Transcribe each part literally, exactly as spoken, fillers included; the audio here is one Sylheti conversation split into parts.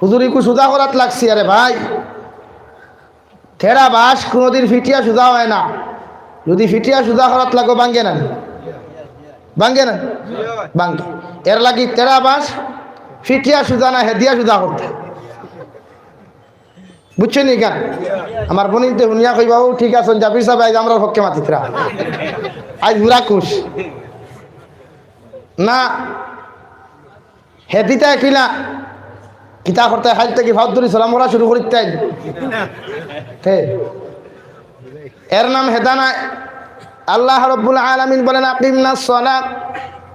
হুজুর, ইকু সুজা করাত লাগছি। আরে ভাই, তেরা বাঁশ কুনুদিন ফিটিয়া সুজা অয় না। যুদি ফিটিয়া সুজা করাত লাগো, ভাঙ্গে না নি? ভাঙ্গে না নি? ভাঙ্গে। এরলাগি তেরা বাঁশ ফিটিয়া সুজা না, হেদিয়া সুজা করতা। বুঝছইন নি কেন? আমার বইনতে হুনিয়া কইবা, "ও ঠিক আছে, জাবির সাবে আইজ আমরার পক্ষে মাতিতরা।" আইজ পুরা খুশ। না, হেদিতা কিলা? কিতা করতে? হাইল থাকি ফাউদ্দুরি সালাম করা শুরু করিতে। হে, এর নাম হেদা নায়। আল্লাহ রাব্বুল আলামিন বলেন, "আকিমনাস সালাত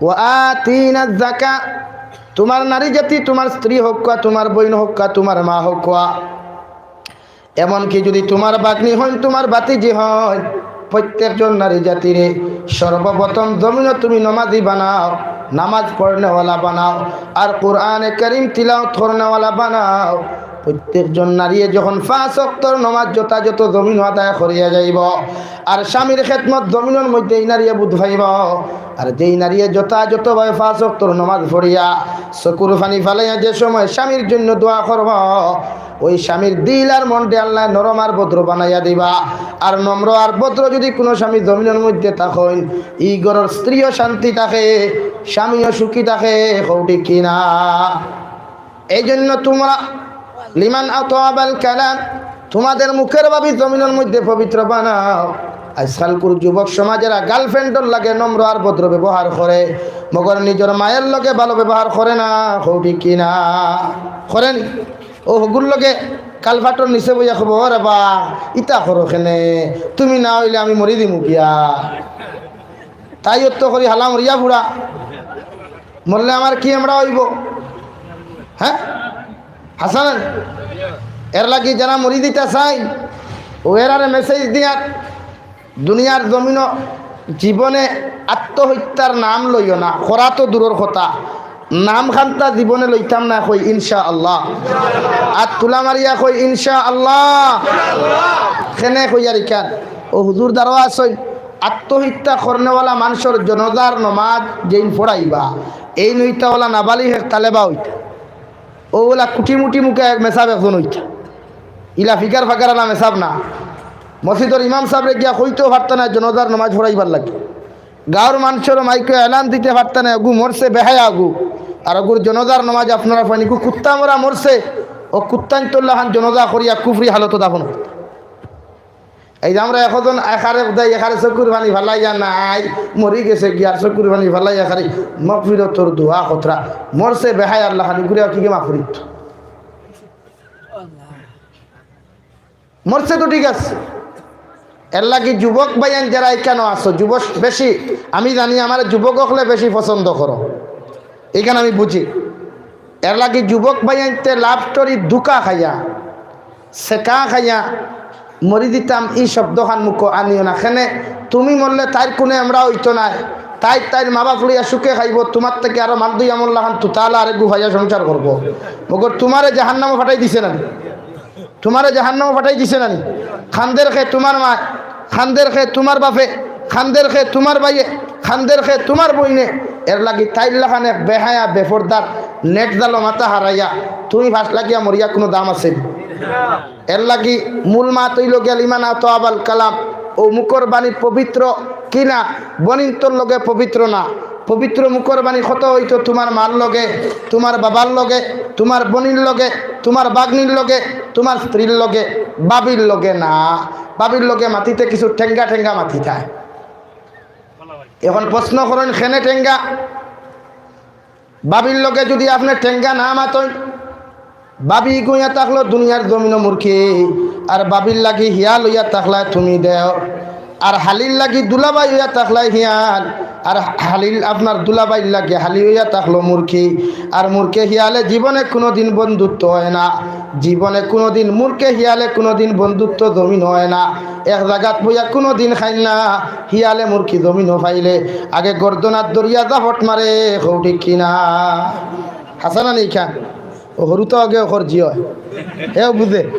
ওয়া আতিনাজ যাকাত।" তুমার নারী জাতি, তুমার স্ত্রী হউক্কা, তুমার বইন হউক্কা, তুমার মা হউক্কা, এমনকি যুদি তুমার ভাগ্নি হইন, তুমার ভাতিজি হইন, প্রত্যেকজন নারী জাতিরে সর্বপ্রথম জমিনো তুমি নমাজি বানাও, নামাজ পড়নেওয়ালা বানাও, আর কোরআনে করিম তিলাওত করনেওয়ালা বানাও। প্রত্যেকজন নারীয়ে যখন পাঁচ ওয়াক্তর নমাজ যথাযথ জমিনো আদায় করিয়া যাইবো, আর স্বামীর খেদমত জমিনর মধ্যে ই নারীয়ে বুঝ পাইবো। আর যেই নারীয়ে যথাযথভাবে পাঁচ ওয়াক্তর নমাজ পড়িয়া চকুর পানি ফালাইয়া যে সময় স্বামীর জন্য দোয়া করবো, ওই স্বামীর দিল আর মনরে আল্লায় নরম আর ভদ্র বানাইয়া দিবা। আর নম্র আর ভদ্র যুদি কুনু স্বামী জমিনর মধ্যে থাকইন, ই ঘরর স্ত্রীও শান্তি থাকে, স্বামীও সুখী থাকে। কও ঠিক কি না? এই জন্য তুমরা, লিমান আতওয়াবাল কালাম, তুমাদের মুখর বাবি জমিনর মধ্যে পবিত্র বানাও। আইজকালকুর যুবক সমাজেরা গার্লফ্রেন্ডর লগে নম্র আর ভদ্র ব্যবহার করে, মগর নিজর মায়ের লগে ভালো ব্যবহার করে না। কও ঠিক কি না? করে নি? অউ হগুর লগে কালভাটর নিচে বইয়া কইবো, "ও রে বা, ইতা করো কেনে? তুমি না অইলে আমি মরি দিমু গিয়া।" তাই অত করি হালা মরিয়া ফুড়া। মরলে আমার কি এমরা অইবো? হে? হাছা না নি? এরলাগি যেরা মরি দিতা চাইন, অউ এরারে মেসেজ দিয়ার, দুনিয়ার জমিনো জীবনে আত্মহত্যার নাম লইও না, করা তো দূরর কথা, নাম খান্তা জীবনে লইতাম না, কই ইনশাআল্লাহ। আর তুলা মারিয়া কই ইনশাআল্লাহ। কেনে কইয়ার ইখান? অউ হুজুর দারো আছইন, আত্মহত্যা করনেওয়ালা মানষর জনাজার নমাজ যেইন পড়াইবা, এইন অইতা অলা নাবালিগ এক তালেবা অইতা। অউ অলা কুটি মুটি মুখা এক মেসাব একজন অইতা। ইলা ফিকার ফাকার আলা মেসাব না। মসজিদর ইমাম সাবরে গিয়া কইতেও পারতা নায় জনাজার নমাজ পড়াইবার লাগি। গাঁওর মানষর মাইকো এলান দিতে পারতা নায়, "অগু মরছে বেহায়া অগু।" আর অগুর জনাজার নমাজ আপনারা পড়ইন, "ইগু কুত্তা মরা মরছে।" অউ কুত্তাইন্তর লাখান জনাজা করিয়া কুফরি হালতো দাফন করতা। এই যে আমরা একজন একারে উদাই, একারে চকুর পানি ফালাইয়া নাই, মরি গেছে গিয়া, আর চকুর পানি ফালাইয়া খালি মাগফিরতর দোয়া করতরা, মরছে বেহায়ার লাখান, ইগুরে আর কিগে মাফ করিত? মরছে তো ঠিক আছে। এরলাগি যুবক ভাইয়াইন যেরা ইখানো আছো, যুবক বেশি, আমি জানি আমার যুবক অকলে বেশি পছন্দ করো, ইখান আমি বুঝি। এরলাগি যুবক ভাইয়াইন্তে লাভ স্টোরি ধুকা খাইয়া, সেকা খাইয়া মরি দিতাম, ই শব্দখান মুখো আনিও না। কেনে? তুমি মরলে তাইর কুনু এমরা অইতো নায়, তাই তাইর মা বাপ লইয়া সুখে খাইবো, তুমার থাকি আরো মান্দু আমল লাখান তুতালা আরেকগু পাইয়া সংসার করবো। মগর তুমারে জাহান্নামো ফাটাই দিছে না নি? তুমারে জাহান্নামো ফাটাই দিছে না নি? কান্দের কে তুমার মায়, কান্দের কে তুমার বাপে, কান্দের কে তুমার ভাইয়ে, কান্দের কে তুমার বইনে। এরলাগি তাইর লাখান এক বেহায়া বেপর্দার নেট জালো মাথা হারাইয়া তুমি ফাঁস লাগিয়া মরিয়া কুনু দাম আছে নি? এরলাগি মূল মাত অইলো গিয়া লিমান আতওয়াবাল কালাম, অউ মুখর বাণী পবিত্র কিনা, বইনিন্তর লগে পবিত্র না। পবিত্র মুখর বাণী কত অইতো তুমার মার লগে, তুমার বাবার লগে, তুমার বইনর লগে, তুমার ভাগ্নির লগে, তুমার স্ত্রীর লগে, ভাবির লগে না। ভাবির লগে মাতিতে কিছু টেঙ্গা টেঙ্গা মাতিতায়। এখন প্রশ্ন করইন, কেনে টেঙ্গা? ভাবির লগে যুদি আপনে টেঙ্গা না মাতইন, ভাবি ইগু অইয়া থাকলো দুনিয়ার জমিনো মূর্খি, আর ভাবির লাগি হিয়াল অইয়া থাকলায় তুমি দেও, আর হালির লাগি দুলাভাই অইয়া থাকলায় হিয়াল, আর হালিল আপনার দুলাভাইর লাগি হালি অইয়া থাকলো মূর্খি। আর মূর্খে হিয়ালে জীবনে কুনুদিন বন্ধুত্ব অয় না, জীবনে কুনুদিন মূর্খে হিয়ালে কুনুদিন বন্ধুত্ব জমিনো অয় না। এক জাগাত বইয়া কুনুদিন খাইন না, হিয়ালে মূর্খি জমিনো পাইলে আগে গর্দনাত ধরিয়া জাপট মারে, কও ঠিক কি না? হাছা না নি ইখান? অউ হুরুতা অগে অখর জি অয়, হেও বুঝে।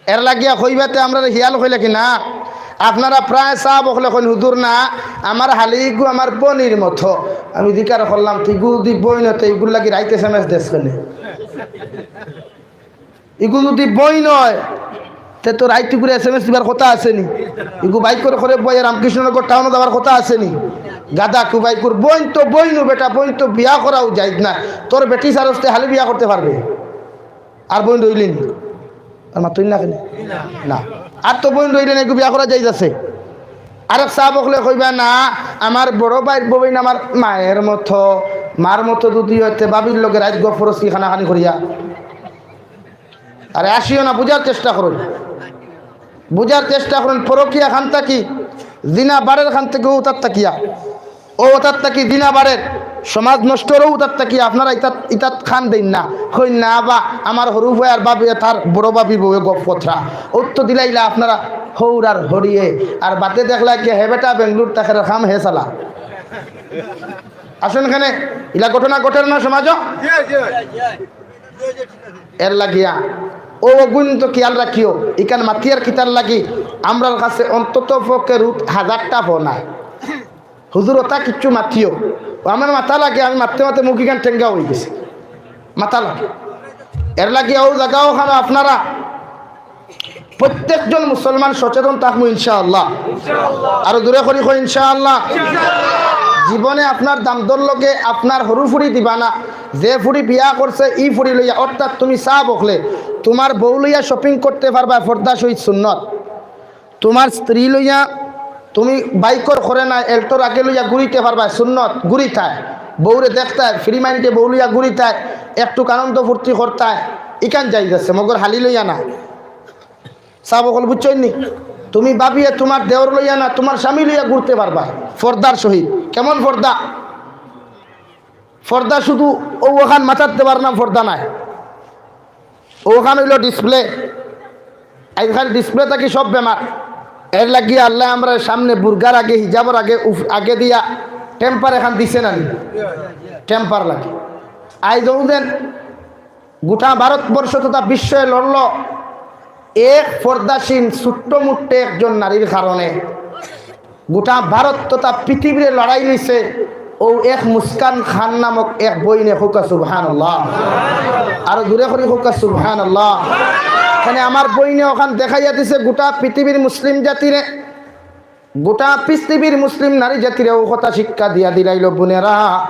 এরলাগিয়া কইবা তে আমরারে হিয়াল কইলা কি না? আপনারা প্রায় সাব অকলে কইন, "হুজুর না, আমার হালিগু আমার বইনর মতো।" আমি জিকার করলাম, "তুই গু দি বইন অয়, তে ইগুর লাগি রাইত এসএমএস দেস কেনে? ইগু যদি বইন অয়, তে তো রাইত ইগুরে এসএমএস দিবার কথা আছে নি? ইগু বাইকর করে বইয়া রামকৃষ্ণনগর টাউনো যাওয়ার কথা আছে নি? গাধা কু বাইকুর বইন তো বইনউ বেটা, বইন তো বিয়া করাও জায়েজ না। তোর বেটি সারস্তে হালি বিয়া করতে পারবে?" আর বইন রইলে নি? আর মাতুন না কেনে? না। আর তো বইন রইলে না, এগু বিয়া করা জায়েজ আছে। আরেক সাব অকলে কইবা, "না, আমার বড় ভাইর বইন আমার মায়ের মতো, মার মতো যদি অয়, তে ভাবির লগে রাইত গফরসি খানাখানি করিয়া।" আরে আসিও না, বুঝার চেষ্টা করুন, বুঝার চেষ্টা করুন। পরকিয়া খান থাকি, জিনা বাড়ের খান থাকি, ও তার থাকিয়া ও অতার থাকি জিনা বাড়ের, সমাজ নষ্টরও অতার থাকি। আপনারা ইতাত, ইতাত খান দেইন না, কইন না, "বা আমার হরু ভাই আর ভাবি, তার বড় ভাবি বউয়ে গপ কথা।" উত্তর দিলাইলা আপনারা হৌর আর হরিয়ে, আর বাদে দেখলা কি হে বেটা বেঙ্গলোর তাকে খাম হে সালা। আসুন এখানে, ইলা ঘটনা ঘটের না সমাজও? এর লাগিয়া ও অগুন তো খেয়াল রাখিও, ইখান মাতিয়ার কিতার লাগি আমরার কাছে অন্তত পক্ষে রুত হাজারটা ফোন আয়। "হুজুর, অতা কিচ্ছু মাতিও।" ও আমার মাথা লাগে, আমি মাততে মাততে মুখ ইখান টেঙ্গা অই গেছে, মাথা লাগে। এর লাগি ও জাগা অখানো আপনারা প্রত্যেকজন মুসলমান সচেতন থাকমু ইনশাআল্লাহ। আরো জোরে করি কই ইনশাআল্লাহ। জীবনে আপনার দামদর লগে আপনার হরু ফুড়ি দিবা না, যে ফুড়ি বিয়া করছে ই ফুড়ি লইয়া, অর্থাৎ তুমি সাব অকলে তোমার বউ লইয়া শপিং করতে পারবা, ফর্দা সহিত সুন্নত। তোমার স্ত্রী লইয়া তুমি বাইকর করে না, এল্টোর আগে লইয়া ঘুরিতে পারবা, সুন্নত, ঘুরিতায়, বউরে দেখতায়, ফ্রি মাইন্ডে বউ লইয়া ঘুরিতায়, একটুক আনন্দ ফুর্তি করতায়, ইখান জায়েজ আছে, মগর হালি লইয়া না। সাব অকল বুঝছইন নি? তুমি ভাবিয়ে তোমার দেওর লইয়া না, তোমার স্বামী লইয়া ঘুরতে পারবা ফর্দার সহিত। কেমন ফর্দা? ফর্দা শুধু ও অখান মাথাত দেবার নাম ফর্দা নায়। অখান অইলো ডিসপ্লে। আইজকাল ডিসপ্লে থাকি সব বেমার। এর লাগি আল্লায় আমরার সামনে বুরকার আগে, হিজাবর আগে, উফ-, আগে দিয়া টেম্পার এখান দিছে না নি? টেম্পার লাগে। আইজ অউ যেন গোটা ভারতবর্ষ তথা বিশ্বয়ে লড়লো এক ফর্দাসীন ছোট্ট মুট্টে একজন নারীর কারণে। গোটা ভারত তথা পৃথিবীরে লড়াই লইছে অউ এক মুস্কান খান নামক এক বইনে। কউক্কা সুবহানাল্লাহ। আরো জোরে করি কউক্কা সুবহানাল্লাহ। মানে আমার বইনে অখান দেখাইয়া দিছে গোটা পৃথিবীর মুসলিম জাতিরে, গোটা পৃথিবীর মুসলিম নারী জাতিরে অউ কথা শিক্ষা দিয়া দিলাইলো, বোনেরা,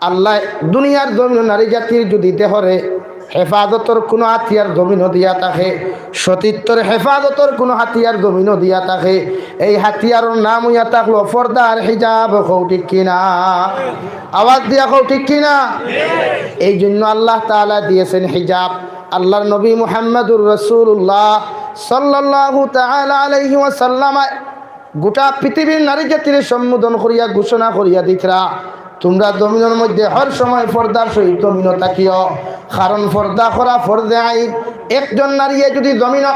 আল্লায় দুনিয়ার জমিনো নারী জাতির যদি দেহরে হেফাজতর কুনু হাতিয়ার জমিনো দিয়া থাকে, সতীত্বর হেফাজতর কুনু হাতিয়ার জমিনো দিয়া থাকে, এই হাতিয়ারর নাম অইয়া থাকলো ফর্দা আর হিজাব। কও ঠিক কি না? আওয়াজ দিয়া কও ঠিক কি না? এই জন্য আল্লাহ তাআলা দিয়েছেন হিজাব। আল্লাহর নবী মুহাম্মাদুর রাসূলুল্লাহ সাল্লাল্লাহু তাআলা আলাইহি ওয়াসাল্লাম গোটা পৃথিবীর নারী জাতিরে সম্বোধন করিয়া ঘোষণা করিয়া দিতরা, "তুমরা জমিনর মধ্যে হর সময় ফর্দার সহিত জমিনো থাকিও, কারণ ফর্দা করা ফরজে আইন।" একজন নারীয়ে যদি জমিনো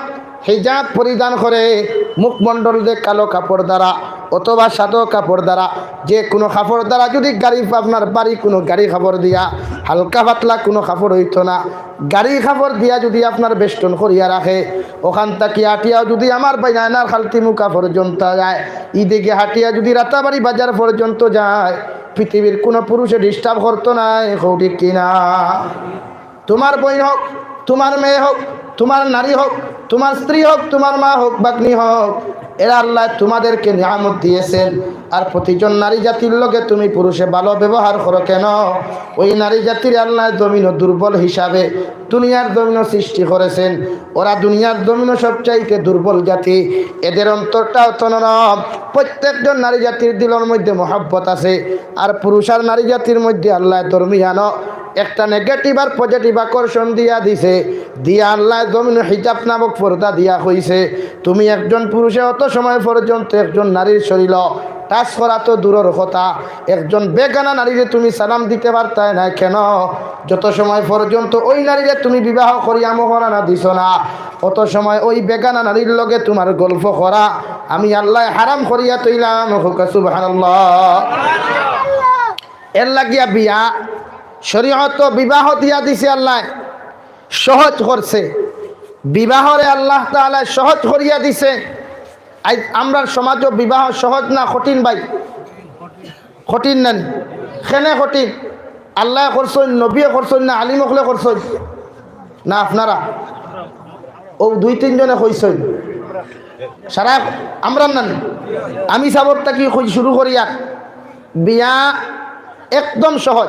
হিজাব পরিধান করে, মুখমণ্ডল যে কালো কাপড় দ্বারা অথবা সাদা কাপড় দ্বারা, যে কুনু কাপড় দ্বারা যদি গাড়ি, আপনার ভারী কুনু গাড়ি কাপড় দিয়া, হালকা পাতলা কুনু কাপড় অইতো না, গাড়ি কাপড় দিয়া যদি আপনার বেষ্টন করিয়া রাখে, অখান থাকি হাটিয়াও যদি আমার ভাই নায়নার খালতি মুখা পর্যন্ত যায়, ইদিকে হাটিয়া যদি রাতাবাড়ি বাজার পর্যন্ত যায়, পৃথিবীর কুনু পুরুষে disturb করতো নায়। কও ঠিক কি না? তুমার বইন অউক, তুমার মেয়ে অউক, তুমার নারী অউক, তুমার স্ত্রী অউক, তুমার মা অউক, ভাগ্নি অউক, এরা আল্লায় তুমাদেরকে নিয়ামত দিয়েছেন। আর প্রতিজন নারী জাতির লগে তুমি পুরুষে ভালো ব্যবহার করো কেন? ওই নারী জাতিরে আল্লায় জমিনো দুর্বল হিসাবে দুনিয়ার জমিনো সৃষ্টি করেছেন। ওরা দুনিয়ার জমিনো সবচাইতে দুর্বল জাতি, এদের অন্তরটাও তো নরম। প্রত্যেকজন নারী জাতির দিলর মধ্যে মহব্বত আছে। আর পুরুষ আর নারী জাতির মধ্যে আল্লায় দরমিয়ানো একটা negative আর positive আকর্ষণ দিয়া দিছে, দিয়া আল্লায় জমিনো হিজাব নামক পর্দা দিয়া কইছে, "তুমি একজন পুরুষে অত সময় পর্যন্ত একজন নারীর শরীল touch করা তো দূরর কথা, একজন বেগানা নারীরে তুমি সালাম দিতে পারতায় না কেন? যত সময় পর্যন্ত ওই নারীরে তুমি বিবাহ করিয়া মোহরানা দিছো না, অত সময় ওই বেগানা নারীর লগে তুমার গল্প করা আমি আল্লায় হারাম করিয়া থইলাম।" কউক্কা সুবহানাল্লাহ। এর লাগিয়া বিয়া শরীয়ত বিবাহ দিয়া দিছে আল্লায়, সহজ করছে। বিবাহরে আল্লাহ তাআলায় সহজ করিয়া দিছে। আইজ আমরার সমাজো বিবাহ সহজ না কঠিন ভাই? কঠিন না নি? কেনে কঠিন? আল্লায় করছইন, নবীয়ে করছইন না, আলিম অকলে করছইন না আপনারা? অউ দুই তিনজনে কইছইন। সারা আমরার না নি? আমি সাবর থাকি কই শুরু করিয়া, বিয়া একদম সহজ,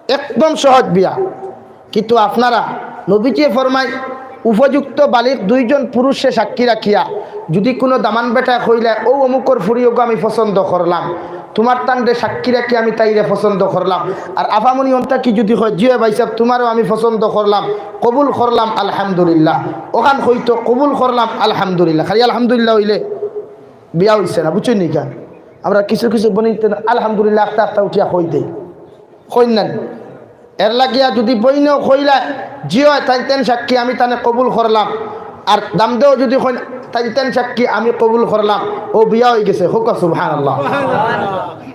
একদম সহজ বিয়া। কিন্তু আপনারা, নবীজিয়ে ফরমাইন, উপযুক্ত বালিগ দুইজন পুরুষরে সাক্ষী রাখিয়া যুদি কুনু দামান বেটায় কইলায়, "অউ অমুকর ফুড়ি অগু আমি পছন্দ করলাম, তুমার তানরে সাক্ষী রাখি আমি তাইরে পছন্দ করলাম।" আর আফামনি অন থাকি যুদি কয়, "জি অয় ভাইসাব, তুমারেও আমি পছন্দ করলাম, কবুল করলাম, আলহামদুলিল্লাহ।" অখান কইতো, "কবুল করলাম, আলহামদুলিল্লাহ।" খালি আলহামদুলিল্লাহ অইলে বিয়া অইছে না, বুঝছইন নি কেন? আমরা কিছু কিছু বনিতে আলহামদুলিল্লাহ আখতা আখতা উঠিয়া কই দেই, কইন না নি? এর লাগিয়া যুদি বইনেও কইলায়, "জি অয়, তাইন তাইন সাক্ষী আমি তানে কবুল করলাম," আর দামদেও যুদি কইন, "তাইন তাইন সাক্ষী আমি কবুল করলাম," অউ বিয়া অইগেছে। কউক্কা সুবহানাল্লাহ।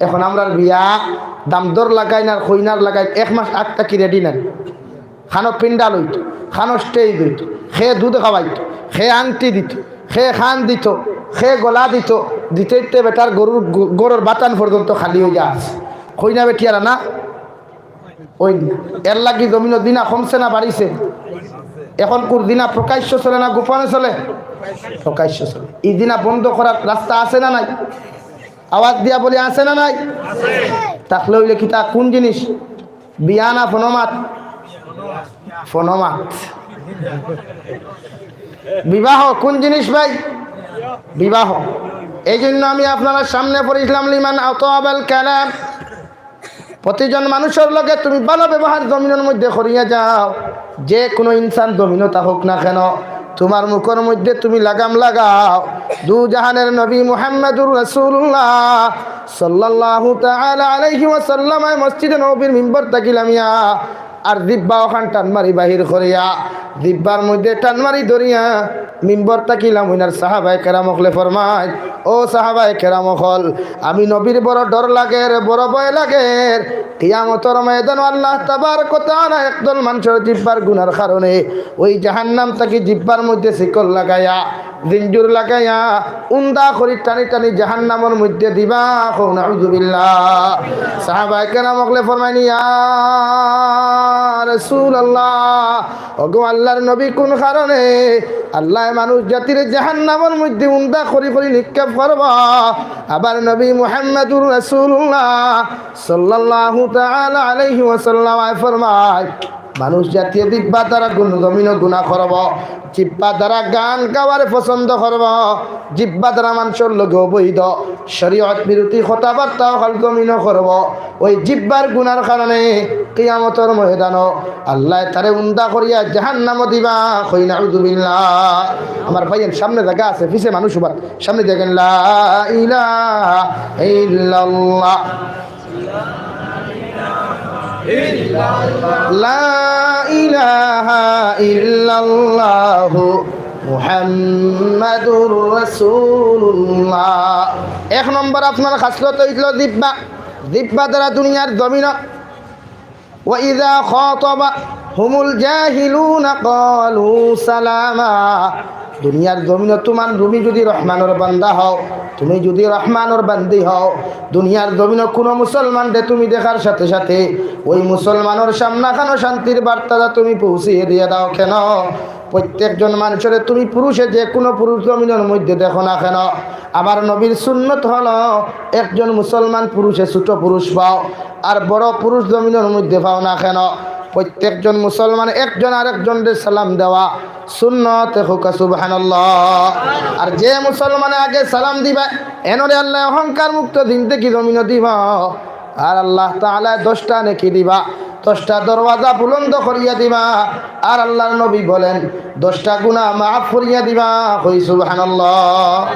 এখন আমরার বিয়া দামদর লাগাইন আর কইনার লাগাইন এক মাস আগ থাকি রেডি না নি? খানো পিন্ডাল অইতো, খানো stage অইতো, কে দুধ খাওয়াইতো, কে আংটি দিতো, কে কান দিতো, কে গলা দিতো, দিতে দিতে বেটার গরুর গ-, গরুর বাতান পর্যন্ত খালি অইয়া আছে। কইনা বেটিয়ারা না? অইন না। এর লাগি জমিনো জিনা কমছে না বাড়িছে? অখনকুর জিনা প্রকাশ্য চলে না গোপনে চলে? প্রকাশ্য চলে। ই জিনা বন্ধ করার রাস্তা আছে না নাই? আওয়াজ দিয়া বলি, আছে না নাই? থাকলে অইলে কিতা, কুন জিনিস? বিয়া না ফনমাত? ফনমাত। বিবাহ কুন জিনিস ভাই? বিবাহ। এই জন্য আমি আপনারার সামনে পড়ছিলাম, "লিমান আতাবাল কালাম।" প্রতিজন মানুষর লগে তুমি ভালা ব্যবহার জমিনর মধ্যে করিয়া যাও। যে কুনু ইনসান জমিনো থাকউক না কেন, তুমার মুখর মধ্যে তুমি লাগাম লাগাও। দু জাহানের নবী মুহাম্মাদুর রাসূলুল্লাহ সাল্লাল্লাহু তাআলা আলাইহি ওয়াসাল্লাম মসজিদে নববীর মিম্বর থাকি লামিয়া আর জিব্বা অখান টান মারি বাহির করিয়া, জিব্বার মধ্যে টান মারি ধরিয়া মিম্বর থাকি লামইন আর সাহাবায়ে কেরাম অকলে ফরমাইন, "ও সাহাবায়ে কেরাম অকল, আমি নবীর বড় ডর লাগের, বড় ভয় লাগের। কিয়ামতর ময়দানো আল্লাহ তাবারক ওয়া তাআলা একদল মানষর জিব্বার গুনার কারণে অউ জাহান্নাম থাকি জিব্বার মধ্যে শিকল লাগাইয়া, জিঞ্জুর লাগাইয়া, উন্দা করি টানি টানি জাহান্নামর মধ্যে দিবা।" কও নাউজুবিল্লাহ। সাহাবায়ে কেরাম অকলে ফরমাইন, "ইয়া রাসূলুল্লাহ, ওগো আল্লাহর নবী, কুন কারণে আল্লায় মানুষ জাতিরে জাহান্নামর মধ্যে উন্দা করি করি নিক্ষেপ করবা?" আবার নবী মুহাম্মাদুর রাসূলুল্লাহ সাল্লাল্লাহু তাআলা আলাইহি ওয়াসাল্লাম ফরমাইন, মানুষ জাতিয়ে জিব্বা দ্বারা গুন-, জমিনো গুনা করবো, জিব্বা দ্বারা গান গাওয়ারে পছন্দ করবো, জিব্বা দ্বারা মানষর লগে অবৈধ শরীয়ত বিরোধী কথাবার্তা অকল জমিনো করবো। অউ জিব্বার গুনার কারণে কিয়ামতর ময়দানো আল্লায় তারে উন্দা করিয়া জাহান্নামো দিবা। কই নাউজুবিল্লাহ। আমার ভাইয়াইন, সামনে জাগা আছে, পিছে মানুষ উবাত, সামনে দেখইন, লা ইলাহা ইল্লাল্লাহ। লা ইলাহা ইল্লাল্লাহু মুহাম্মাদুর রাসূলুল্লাহ। এক নম্বর আপনার খাসলত অইলো জিব্বা। জিব্বা দ্বারা দুনিয়ার জমিনো, ওয়া ইযা খাতাবাহুমুল জাহিলুনা ক্বালু সালামা। দুনিয়ার জমিনো তুমান, তুমি যুদি রহমানর বান্দা হও, তুমি যুদি রহমানর বান্দি হও, দুনিয়ার জমিনো কুনু মুসলমানরে তুমি দেখার সাথে সাথে অউ মুসলমানর সামনাখানো শান্তির বার্তাটা তুমি পৌঁছিয়ে দিয়া দাও। কেন? প্রত্যেকজন মানষরে তুমি পুরুষে, যে কুনু পুরুষ জমিনর মধ্যে দেখো না কেন, আমার নবীর সুন্নত হলো একজন মুসলমান পুরুষে ছোট পুরুষ পাও আর বড় পুরুষ জমিনর মধ্যে পাও না কেন, প্রত্যেকজন মুসলমান একজন আরেকজনরে সালাম দেওয়া সুন্নত। কউক্কা সুবহানাল্লাহ। আর যে মুসলমানে আগে সালাম দিবা, এনরে আল্লায় অহংকার মুক্ত জিন্দেগি জমিনো দিবা। আর আল্লাহ তাআলায় দশটা নেকি দিবা, দশটা দরওয়াজা বুলন্দ করিয়া দিবা। আর আল্লাহর নবী বলেন, দশটা গুনা মাফ করিয়া দিবা। কই সুবহানাল্লাহ।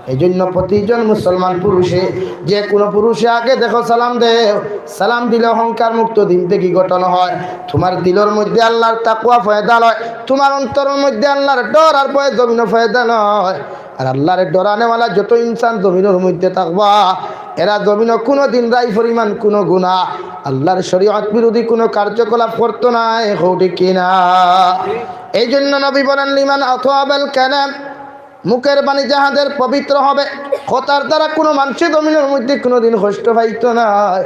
এই জন্য প্রতিজন মুসলমান পুরুষে, যে কুনু পুরুষে আগে দেখো সালাম দেও, সালাম দিলে অহংকার মুক্ত জিন্দেগি গঠন হয়। তুমার দিলর মধ্যে আল্লাহর তাকওয়া পয়দা লয়, তুমার অন্তরর মধ্যে আল্লাহর ডর আর ভয় জমিনো পয়দা লয়। আর আল্লাহরে ডরানেওয়ালা যত ইনসান জমিনর মধ্যে থাকবা, এরা জমিনো কুনুদিন রাই পরিমাণ কুনু গুনা, আল্লাহর শরীয়ত বিরোধী কুনু কার্যকলাপ করতো নায়। কও ঠিক কি না? এই জন্য নবী বলেন, "লিমান আতাবাল কালাম।" মুখের বাণী যাহাদের পবিত্র হবে, কথার দ্বারা কুনু মানষে জমিনর মধ্যে কুনুদিন কষ্ট পাইতো নায়।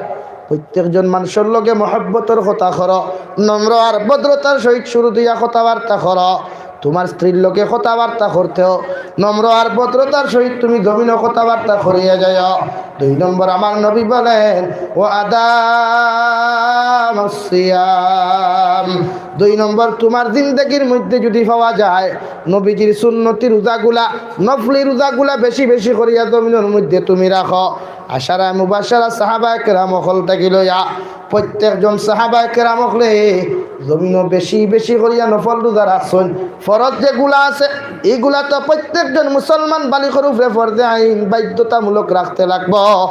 প্রত্যেকজন মানষর লগে মহব্বতর কথা করো, নম্র আর ভদ্রতার সহিত শুরু দিয়া কথাবার্তা করো। তুমার স্ত্রীর লগে কথাবার্তা করতেও নম্র আর ভদ্রতার সহিত তুমি জমিনো কথাবার্তা করিয়া যাইও। দুই নম্বর, আমার নবী বলেন, "ওয়া আদামাস সিয়াম।" দুই নম্বর, তুমার জিন্দেগির মধ্যে যুদি পাওয়া যায় নবীজির সুন্নতি রোজাগুলা, নফলি রোজাগুলা বেশি বেশি করিয়া জমিনর মধ্যে তুমি রাখো। আশারায়ে মুবাশশারা সাহাবায়ে কেরাম অকল থাকি লইয়া প্রত্যেকজন সাহাবায়ে কেরাম অকলে জমিনো বেশি বেশি করিয়া নফল রোজা রাখছইন। ফরজ যেগুলা আছে, ইগুলা তো প্রত্যেকজন মুসলমান বালিগর উপরে ফরজে আইন, বাধ্যতামূলক রাখতে লাগবো।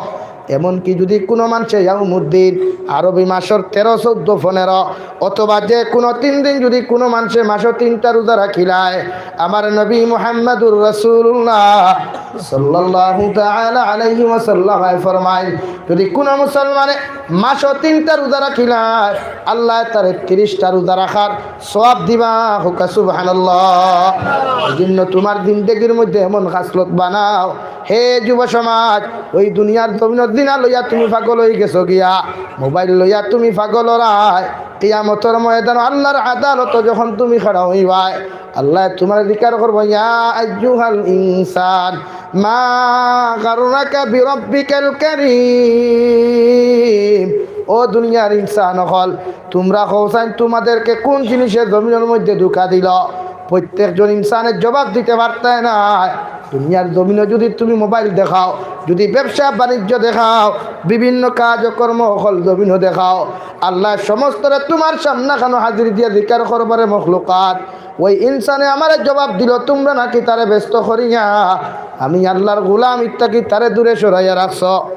এমনকি যুদি কুনু মানষে ইয়াউমুদ্দিন, আরবি মাসর তেরো, চৌদ্দ, পনেরো, অথবা যে কুনু তিন দিন যুদি কুনু মানষে মাসো তিনটা রোজা রাখিলায়, আমার নবী মুহাম্মাদুর রাসূলুল্লাহ সাল্লাল্লাহু তাআলা আলাইহি ওয়াসাল্লাম ফরমাইন, যুদি কুনু মুসলমানে মাসো তিনটা রোজা রাখিলায়, আল্লায় তারে তিরিশটা রোজা রাখার সওয়াব দিবা। কউক্কা সুবহানাল্লাহ। এই জন্য তুমার জিন্দেগির মধ্যে এমন খাসলত বানাও, হে যুব সমাজ, ওই দুনিয়ার জমিনো জিনা লইয়া তুমি পাগল অইগেছো গিয়া, মোবাইল লইয়া তুমি পাগল অরায়, কিয়ামতর ময়দানো আল্লার আদালতো যখন তুমি খাড়া অইবায়, আল্লায় তুমারে জিকার করবো, "ইয়া আইয়ুহাল ইনসান, মা গাররাকা বিরাব্বিকাল কারীম।" ও দুনিয়ার ইনসান অকল, তুমরা কওছাইন তুমাদেরকে কুন জিনিসে জমিনর মধ্যে ধোঁকা দিলো? প্রত্যেকজন ইনসানে জবাব দিতে পারতায় নায়। দুনিয়ার জমিনো যুদি তুমি মোবাইল দেখাও, যুদি ব্যবসা বাণিজ্য দেখাও, বিভিন্ন কাজকর্ম অকল জমিনো দেখাও, আল্লায় সমস্তরে তুমার সামনাখানো হাজির দিয়া জিকার করবো, "রে মখলুকাত, ওই ইনসানে আমারে জবাব দিলো, তুমরা নাকি তারে ব্যস্ত করিয়া আমি আল্লার গোলামির থাকি তারে দূরে সরাইয়া রাখছো।"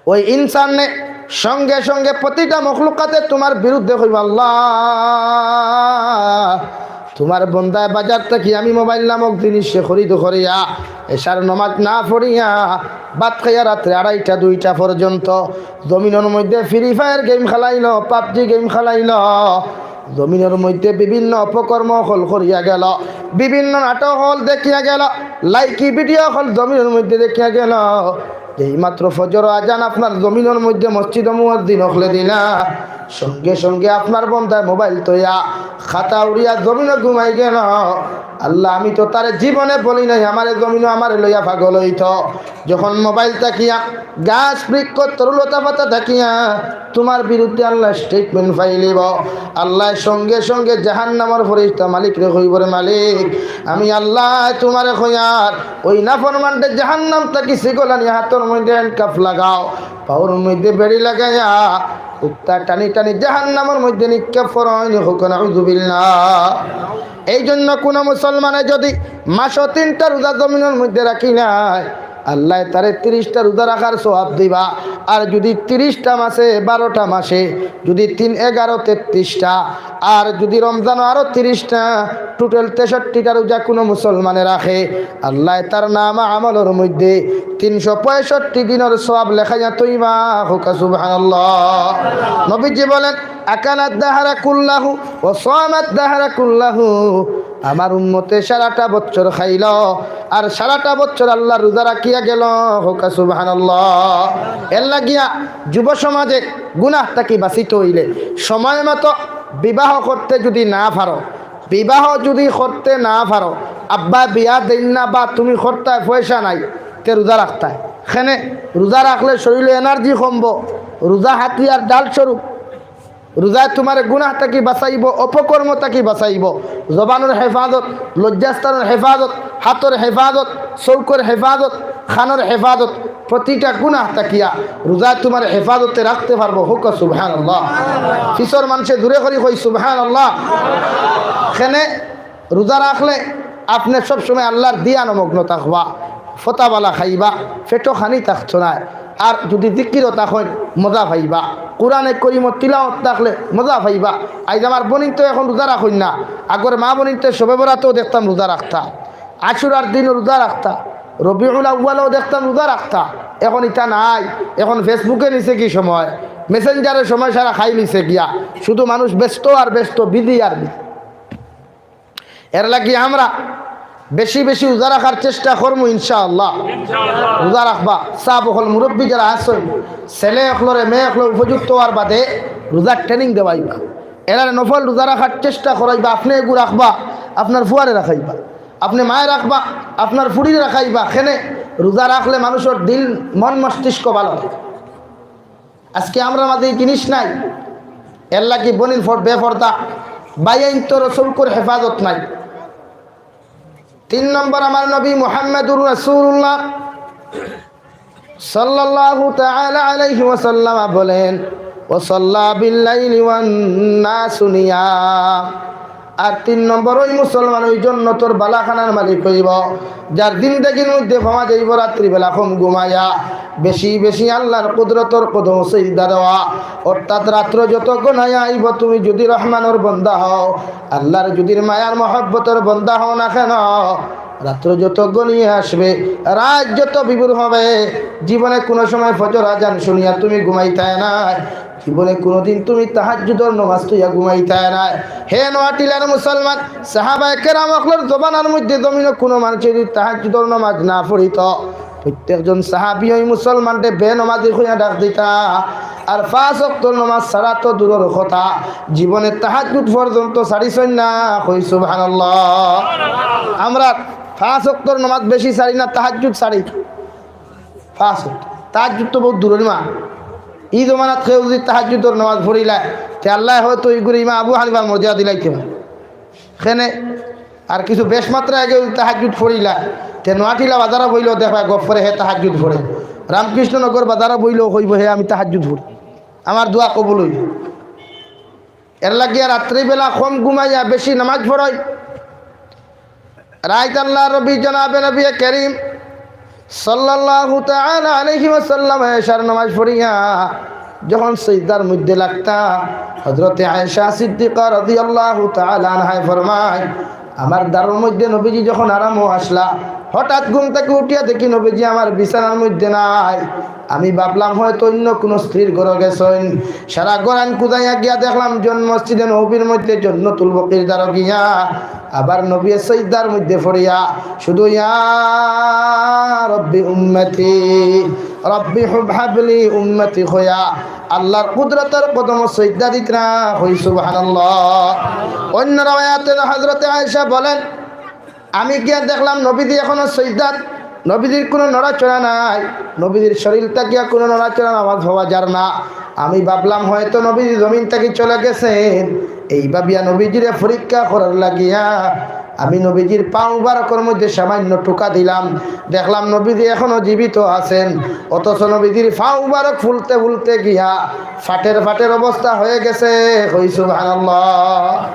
ওই ইনসানে সঙ্গে সঙ্গে প্রতিটা মখলুকাতে তুমার বিরুদ্ধে কইবো, "আল্লাহ, তুমার বন্দায় বাজার থাকি আমি মোবাইল নামক জিনিসে খরিদ করিয়া, এশার নমাজ না পড়িয়া, ভাত খাইয়া রাত্রে আড়াইটা দুইটা পর্যন্ত জমিনর মধ্যে ফ্রি ফায়ার গেম খেলাইলো, পাবজি গেম খেলাইলো, জমিনর মধ্যে বিভিন্ন অপকর্ম অকল করিয়া গেলো, বিভিন্ন নাটক অকল দেখিয়া গেলো, লাইকি ভিডিও অকল জমিনর মধ্যে দেখিয়া গেলো।" যেই মাত্র ফজর আজান আপনার জমিনর মধ্যে মসজিদো মুয়াজ্জিন অকলে দিলা, সঙ্গে সঙ্গে আপনার বন্দায় মোবাইল থইয়া খাতা উড়িয়া জমিনো ঘুমাই গেলো। আল্লাহ, আমি তো তারে জীবনে বলি নাই আমারে জমিনো আমারে লইয়া পাগল অইতো। যখন মোবাইল থাকিয়া, গাছ বৃক্ষ তরুলতা পাতা থাকিয়া তুমার বিরুদ্ধে আল্লায় স্টেটমেন্ট ফাইলিবো। আল্লায় সঙ্গে সঙ্গে জাহান্নামর ফিরিস্তা মালিকরে কইবো, "রে মালিক, আমি আল্লায় তুমারে কইয়ার, ওই নাফরমানরে জাহান্নাম থাকি সিগলানি হাতর মধ্যে হ্যান্ডকাফ লাগাও, পাওর মধ্যে বেড়ি লাগাইয়া, উক্তা টানি টানি জাহান্নামর মধ্যে নিক্ষেপ করো।" কউক্কা নাউজুবিল্লাহ। এই জন্য কুনু মুসলমানে যুদি মাসো তিনটা রোজা জমিনর মধ্যে রাখিলায়, আল্লায় তারে তিরিশটা রোজা রাখার সওয়াব দিবা। আর যুদি তিরিশটা মাসে, বারোটা মাসে, যুদি তিন এগারো তেত্রিশটা, আর যুদি রমজানো আরো তিরিশটা, টোটাল তেষট্টিটা রোজা কুনু মুসলমানে রাখে, আল্লায় তার নামা আমলর মধ্যে তিনশো পঁয়ষট্টি দিনর সওয়াব লেখাইয়া থইবা। কউক্কা সুবহানাল্লাহ। নবীজি বলেন, "আকালাদ দাহরা কুল্লাহু ওয়া সামাদ দাহরা কুল্লাহু।" আমার উম্মতে সারাটা বছর খাইলো, আর সারাটা বছর আল্লার রোজা রাখিয়া গেলো। কউক্কা সুবহানাল্লাহ। এর লাগিয়া যুব সমাজে গুনাহ থাকি বাঁচিতে অইলে সময় মতো বিবাহ করতে যুদি না পারো, বিবাহ যুদি করতে না পারো, আব্বা বিয়া দেইন না বা তুমি করতায় পয়সা নাই, তে রোজা রাখতায়। কেনে? রোজা রাখলে শরীলো এনার্জি কমবো। রোজা হাতিয়ার ঢাল স্বরূপ। রোজায় তুমারে গুনাহ থাকি বাঁচাইবো, অপকর্ম থাকি বাঁচাইবো, জবানর হেফাজত, লজ্জাস্থানর হেফাজত, হাতর হেফাজত, চউখর হেফাজত, কানর হেফাজত, প্রতিটা গুনাহ থাকিয়া রোজায় তুমারে হেফাজতে রাখতে পারবো। কউক্কা সুবহানাল্লাহ। পিছর মানষে জোরে করি কই সুবহানাল্লাহ। কেনে? রোজা রাখলে আপনে সবসময় আল্লার দিয়ানো মগ্ন থাকবা, ফতাবালা খাইবা, পেটো খানি থাকতো নায়। আর যুদি জিকিরো থাকইন, মজা পাইবা। কোরআনে করিমর তিলাওত থাকলে মজা পাইবা। আইজ আমার বইনতে অখন রোজা রাখইন না, আগর মা বইনতে শবে বরাতো দেখতাম রোজা রাখতা, আশুরার দিনো রোজা রাখতা, রবিউল আউয়ালো দেখতাম রোজা রাখতা। অখন ইতা নাই, অখন Facebook-এ নিছে কি সময়, Messenger-এ সময় সারা খাইলিছে গিয়া। শুধু মানুষ ব্যস্ত আর ব্যস্ত, বিজি আর বিজি। এর লাগি আমরা বেশি বেশি রোজা রাখার চেষ্টা করমু ইনশাআল্লাহ। রোজা রাখবা, সাব অকল, মুরব্বি যারা আছইন, ছেলে অকলরে, মেয়ে অকলরে উপযুক্ত অওয়ার বাদে রোজার training দেওয়াইবা। এরারে নফল রোজা রাখার চেষ্টা করাইবা। আপনে এগু রাখবা, আপনার ফুয়ারে রাখাইবা। আপনে মায়ে রাখবা, আপনার ফুড়িরে রাখাইবা। কেনে? রোজা রাখলে মানুষর দিল, মন, মস্তিষ্ক ভালা থাকে। আজকে আমরার মাঝে ই জিনিস নাই। এরলাগি বইন বেপর্দা, ভাইয়াইন্তর চউখর হেফাজত নাই। তিন নম্বর, আমার নবী মুহাম্মাদুর রাসূলুল্লাহ সাল্লাল্লাহু তাআলা আলাইহি ওয়াসাল্লাম বলেন, "ওয়া সাল্লা বিল লাইলি ওয়ান নাসু নিয়াম।" আর তিন নম্বর, ওই মুসলমান ওই জন্নতর বালাখানার মালিক অইবো, যার জিন্দেগির মধ্যে পাওয়া যাইবো রাত্রিবেলা কম ঘুমাইয়া, বেশি বেশি আল্লাহর কুদরতর কদমো সিজদা দেওয়া। অর্থাৎ রাত্র যত ঘনাইয়া আইবো, তুমি যুদি রহমানর বন্দা হও, আল্লাহর যুদি মায়ার মহব্বতর বন্দা হও না কেন, রাত্র যত ঘনিয়ে আসবে, রাইত যত বিভোর হবে, জীবনে কুনু সময় ফজর আজান শুনিয়া তুমি ঘুমাইতায় নায়, জীবনে কুনুদিন তুমি তাহাজ্জুদর নমাজ থইয়া ঘুমাইতায় নায়। হে নোয়াটিলার মুসলমান, সাহাবায়ে কেরাম অকলর জমানার মধ্যে জমিনো কুনু মানষে যুদি তাহাজ্জুদর নমাজ না পড়িতো, প্রত্যেকজন সাহাবী ওই মুসলমানরে বেনমাজি কইয়া ডাক দিতা। আর পাঁচ ওয়াক্তর নমাজ ছাড়া তো দূরর কথা, জীবনে তাহাজ্জুদ পর্যন্ত ছাড়িছইন না। কই সুবহানাল্লাহ। আমরা পাঁচ ওয়াক্তর নমাজ বেশি ছাড়ি না, তাহাজ্জুদ ছাড়ি। পাঁচ ওয়াক্ত। তাহাজ্জুদ তো বউত দূরর ইমা। ই জমানাত কেউ যুদি তাহাজ্জুদর নমাজ পড়িলায়, তে আল্লায় হয়তো ইগুরে ইমাম আবু হানিফার মর্যাদা দিলাইতে পারে। কেনে? আর কিছু বেশ মাত্রায় কেউ যুদি তাহাজ্জুদ পড়িলায়, তে নোয়াটিলা বাজারো বইলেও দেখবায় গফ করে হে তাহাজ্জুদ পড়ে। রামকৃষ্ণনগর বাজারো বইলেও কইবো, "হে, আমি তাহাজ্জুদ পড়ি, আমার দোয়া কবুল অইবো।" এরলাগি রাত্রিবেলা কম ঘুমাইয়া বেশি নমাজ পড়ইন। রাইত আল্লাহর নবী জনাবে নবী করিম সাল্লাল্লাহু তাআলা আলাইহি ওয়াসাল্লাম এশার নমাজ পড়িয়া যখন সিজদার মধ্যে লাগতা, হযরতে আয়েশা সিদ্দিকা রাদিয়াল্লাহু তাআলা আনহায় ফরমায়, আমার দারর মধ্যে নবীজি যখন আরামো আছলা, হঠাৎ ঘুম থাকি উঠিয়া দেখি নবীজি আমার বিছানার মধ্যে নাই। আমি ভাবলাম হয়তো অইন্য কুনু স্ত্রীর ঘরো গেছইন। সারা ঘরান খুজাইয়া গিয়া দেখলাম জন-, মসজিদে নববীর মধ্যে জন্নতুল বকির দারো গিয়া আবার নবীয়ে সিজদার মধ্যে পড়িয়া শুধু ইয়া রব্বি উম্মতি, রব্বি হুব হাবলি উম্মতি কইয়া আল্লাহর কুদরতর কদমো সিজদা দিতরা। কই সুবহানাল্লাহ। অইন্য রেওয়ায়াতে হযরতে আয়েশা বলেন, আমি গিয়া দেখলাম নবীজি এখনো সিজদাত, নবীজির কুনু নড়াচড়া নাই, নবীজির শরীর থাকিয়া কুনু নড়াচড়ার আওয়াজ পাওয়া যার না। আমি ভাবলাম হয়তো নবীজি জমিন থাকি চলে গেছইন। এই ভাবিয়া নবীজিরে পরীক্ষা করার লাগিয়া আমি নবীজির পাও মুবারকর মধ্যে সামান্য টোকা দিলাম, দেখলাম নবীজি এখনো জীবিত আছইন, অথচ নবীজির পাও মুবারক ফুলতে ফুলতে গিয়া ফাটের ফাটের অবস্থা হয়ে গেছে। কই সুবহানাল্লাহ।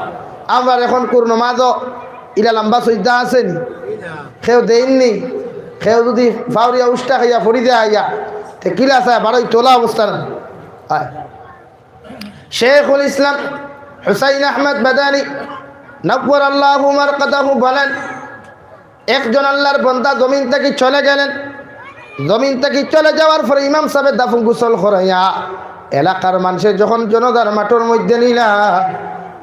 আমরার এখনকুর নমাজো ইলা লাম্বা সিজদা আছে নি? কেউ দেইন নি? কেউ যুদি ফাউরিয়া উষ্টা খাইয়া পড়ি যায় আইয়া, তে কিলা চায় বারোই তোলা অবস্থা না? আয়। শেখুল ইসলাম হুসাইন আহমদ মাদানী নাব্বারাল্লাহু মারকাদাহু বলেন, একজন আল্লাহর বন্দা জমিন থাকি চলে গেলেন। জমিন থাকি চলে যাওয়ার পরে ইমাম সাবে দাফন গোসল করাইয়া এলাকার মানষে যখন জনাজার মাঠর মধ্যে নিলা,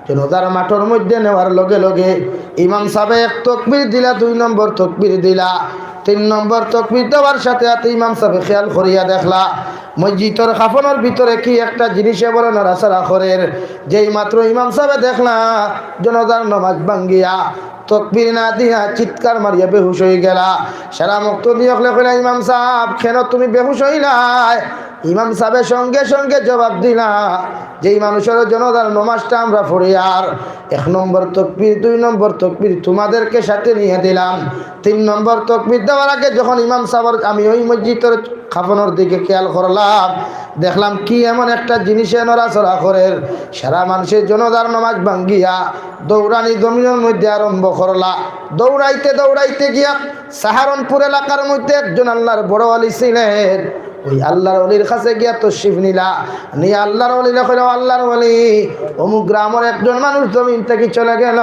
জনাজার মাঠর মধ্যে নেওয়ার লগে লগে ইমাম সাবে এক তকবির দিলা, দুই নম্বর তকবির দিলা, তিন নম্বর তকবির দেওয়ার সাথে সাথে ইমাম সাবে খেয়াল করিয়া দেখলা মসজিদর কাফনর ভিতরে কি একটা জিনিসে বড় নড়াচড়া করের। যেই মাত্র ইমাম সাবে দেখলা জনাজার নমাজ ভাঙ্গিয়া তকবির না দিয়া চিৎকার মারিয়া বেহুশ অইগেলা। সারা মুক্তদি অকলে কইলা, "ইমাম সাব, কেনে তুমি বেহুশ অইলায়?" ইমাম সাবে সঙ্গে সঙ্গে জবাব দিলা, "যেই মানুষর জনাজার নমাজটা আমরা পড়িয়ার, এক নম্বর তকবির, দুই নম্বর তকবির তোমাদেরকে সাথে নিয়া দিলাম, তিন নম্বর তকবির দেওয়ার আগে যখন ইমাম সাবর আমি ওই মসজিদর কাফনর দিকে খেয়াল করলাম, দেখলাম কি এমন একটা জিনিসে নড়াচড়া করের।" সারা মানষে জনাজার নমাজ ভাঙ্গিয়া দৌড়ানি জমিনর মধ্যে আরম্ভ করলা। দৌড়াইতে দৌড়াইতে গিয়া সাহারনপুর এলাকার মধ্যে একজন আল্লাহর বড় ওলি ছিলেন, ওই আল্লাহর ওলির কাছে গিয়া তশরিফ নিলা। নিয়া আল্লাহর ওলিরে কইলা, "আল্লাহর ওলি, অমুক গ্রামর একজন মানুষ জমিন থাকি চলে গেল,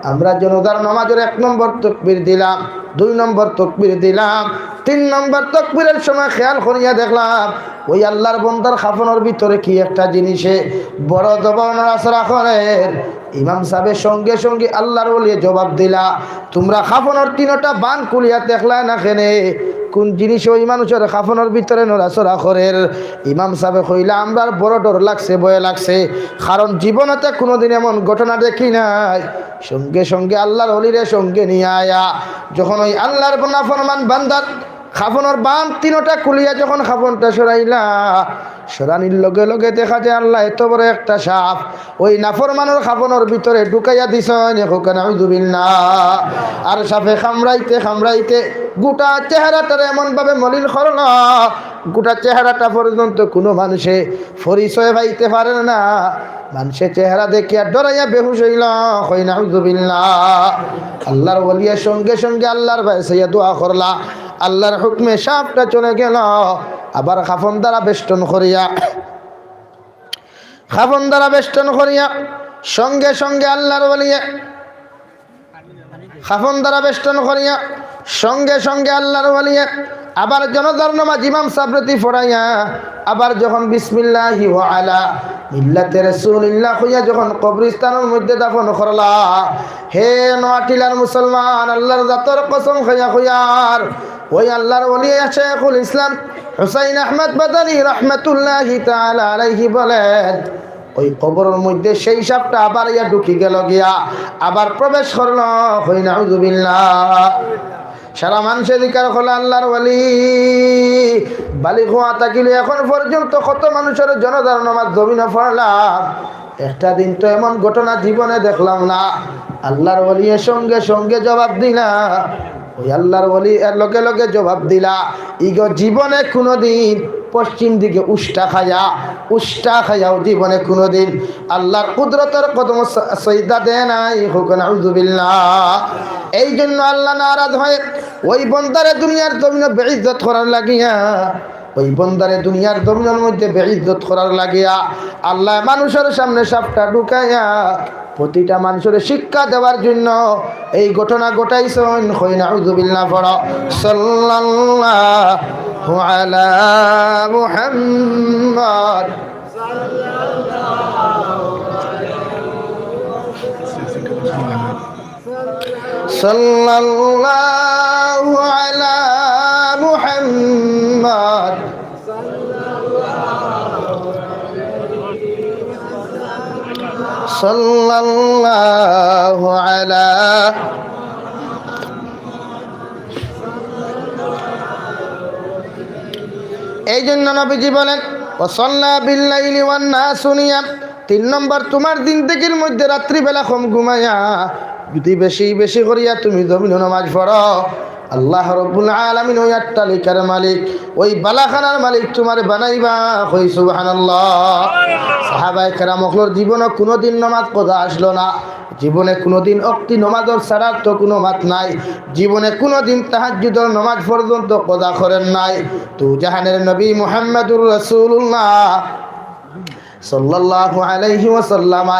আমরা জনাজার নমাজর এক নম্বর তকবির দিলাম, দুই নম্বর তকবির দিলাম। তিন নম্বর তকবিরের সময় খেয়াল করিয়া দেখলাম, ওই আল্লাহর বন্দার কাফনর ভিতরে কি একটা জিনিসে বড় জবর নড়াচড়া করের। ইমাম সাহেবের সঙ্গে সঙ্গে আল্লাহর ওলিয়ে জবাব দিলা, "তোমরা কাফনর তিনোটা বান খুলিয়া দেখলা না কেনে? কোন জিনিসে ওই মানুষের কাফনর ভিতরে নড়াচড়া করের?" ইমাম সাহেবে কইলা, "আমরার বড় ডর লাগছে, ভয় লাগছে, কারণ জীবনেতে কোনোদিন এমন ঘটনা দেখি নাই।" সঙ্গে সঙ্গে আল্লাহর ওলিরে সঙ্গে নিয়া আয়া যখন ওই আল্লাহর নাফরমান বান্দার কাফনর বান তিনোটা খুলিয়া যখন কাফনটা সরাইলা, সরানির লগে লগে দেখা যায় আল্লাহ এত বড় একটা সাপ ওই নাফরমানর কাফনর ভিতরে ঢুকাইয়া দিছইন। কউক্কা নাউজুবিল্লাহ। আর সাপে কামড়াইতে কামড়াইতে গোটা চেহারাটারে এমনভাবে মলিন করলা, গোটা চেহারাটা পর্যন্ত কোনো মানুষে পরিচয় পাইতে পারের না। মানষে চেহারা দেখিয়া ডরাইয়া বেহুশ অইলা। কই নাউজুবিল্লাহ। আল্লাহর ওলিয়ে সঙ্গে সঙ্গে আল্লাহর বায় চাইয়া দোয়া করলা, আল্লাহর হুকুমে সাপটা চলে গেল। আবার কাফন দ্বারা বেষ্টন করিয়া, কাফন দ্বারা বেষ্টন করিয়া, সঙ্গে সঙ্গে আল্লাহর ওলিয়ে কাফন দ্বারা বেষ্টন করিয়া, সঙ্গে সঙ্গে আল্লাহর ওলিয়ে আবার জনাজার নামাজ ইমাম সাবরেতি পড়াইয়া, আবার যখন "বিসমিল্লাহি ওয়া আলা মিল্লাতি রাসূলিল্লাহ" কইয়া যখন কবরস্থানর মধ্যে দাফন করলা, হে নোয়াটিলার মুসলমান, আল্লাহর জাতর কসম খাইয়া কইয়ার, ওই আল্লাহর ওলি শেখুল ইসলাম হুসাইন আহমদ মাদানী রহমতুল্লাহি তাআলা আলাইহি বলেন, ওই কবরর মধ্যে সেই সাপটা আবার ইয়া ঢুকি গেল গিয়া, আবার প্রবেশ করল। কই নাউজুবিল্লাহ। সারা মানষে জিকার করলা, "আল্লাহর ওলি, বালিগ হওয়া থাকিলে এখন পর্যন্ত কত মানুষের জনাজার নামাজ জমিনো পড়লাম, একটা দিন তো এমন ঘটনা জীবনে দেখলাম না।" আল্লাহর ওলিয়ে সঙ্গে সঙ্গে জবাব দিলা, ওই আল্লাহর ওলি এর লগে লগে জবাব দিলা, "ইগো জীবনে কোনোদিন পশ্চিম দিকে উষ্টা খায়া, উষ্টা খায়াও জীবনে কোনোদিন আল্লাহর কুদরতর কদম স-, সইদা দেয় নাই।" কউক্কা নাউজুবিল্লাহ। এই জন্য আল্লাহ নারাজ হয়, ওই বন্দারে দুনিয়ার জমিনো বেইজ্জত করার লাগিয়া, ওই বন্দারে দুনিয়ার জমিনর মধ্যে বেইজ্জত করার লাগিয়া আল্লাহ মানুষের সামনে সাপটা ঢুকাইয়া প্রতিটা মানুষের শিক্ষা দেওয়ার জন্য এই ঘটনা ঘটাইছইন। কই নাউজুবিল্লাহ পড়ো। সাল্লাল্লাহু আলা মুহাম্মদ। সাল্লাল্লাহু আলা মুহাম্মদ। সাল্লাল্লাহু আলা। এই জন্য নবীজি বলেন, "ওয়া সাল্লা বিল লাইলি ওয়ান নাসু নিয়াম।" তিন নম্বর, তোমার জিন্দেগির মধ্যে রাত্রিবেলা কম ঘুমাইয়া যদি বেশি বেশি করিয়া তুমি জমিনো নামাজ পড়ো, আল্লাহ রব্বুল আলামিন ওই অট্টালিকার মালিক, ওই বালাখানার মালিক তোমারে বানাইবা। কই সুবহানাল্লাহ। সাহাবায়ে কেরাম অকলর জীবনে কোনোদিন নামাজ কাজা আসলো না, জীবনে কোনোদিন অক্তি নামাজর ছাড়ার তো কোনো মাত নাই, জীবনে কোনোদিন তাহাজ্জুদর নামাজ পর্যন্ত কাজা করেন নাই। তো জাহানের নবী মুহাম্মাদুর রাসূলুল্লাহ সাল্লাল্লাহু আলাইহি ওয়াসাল্লাম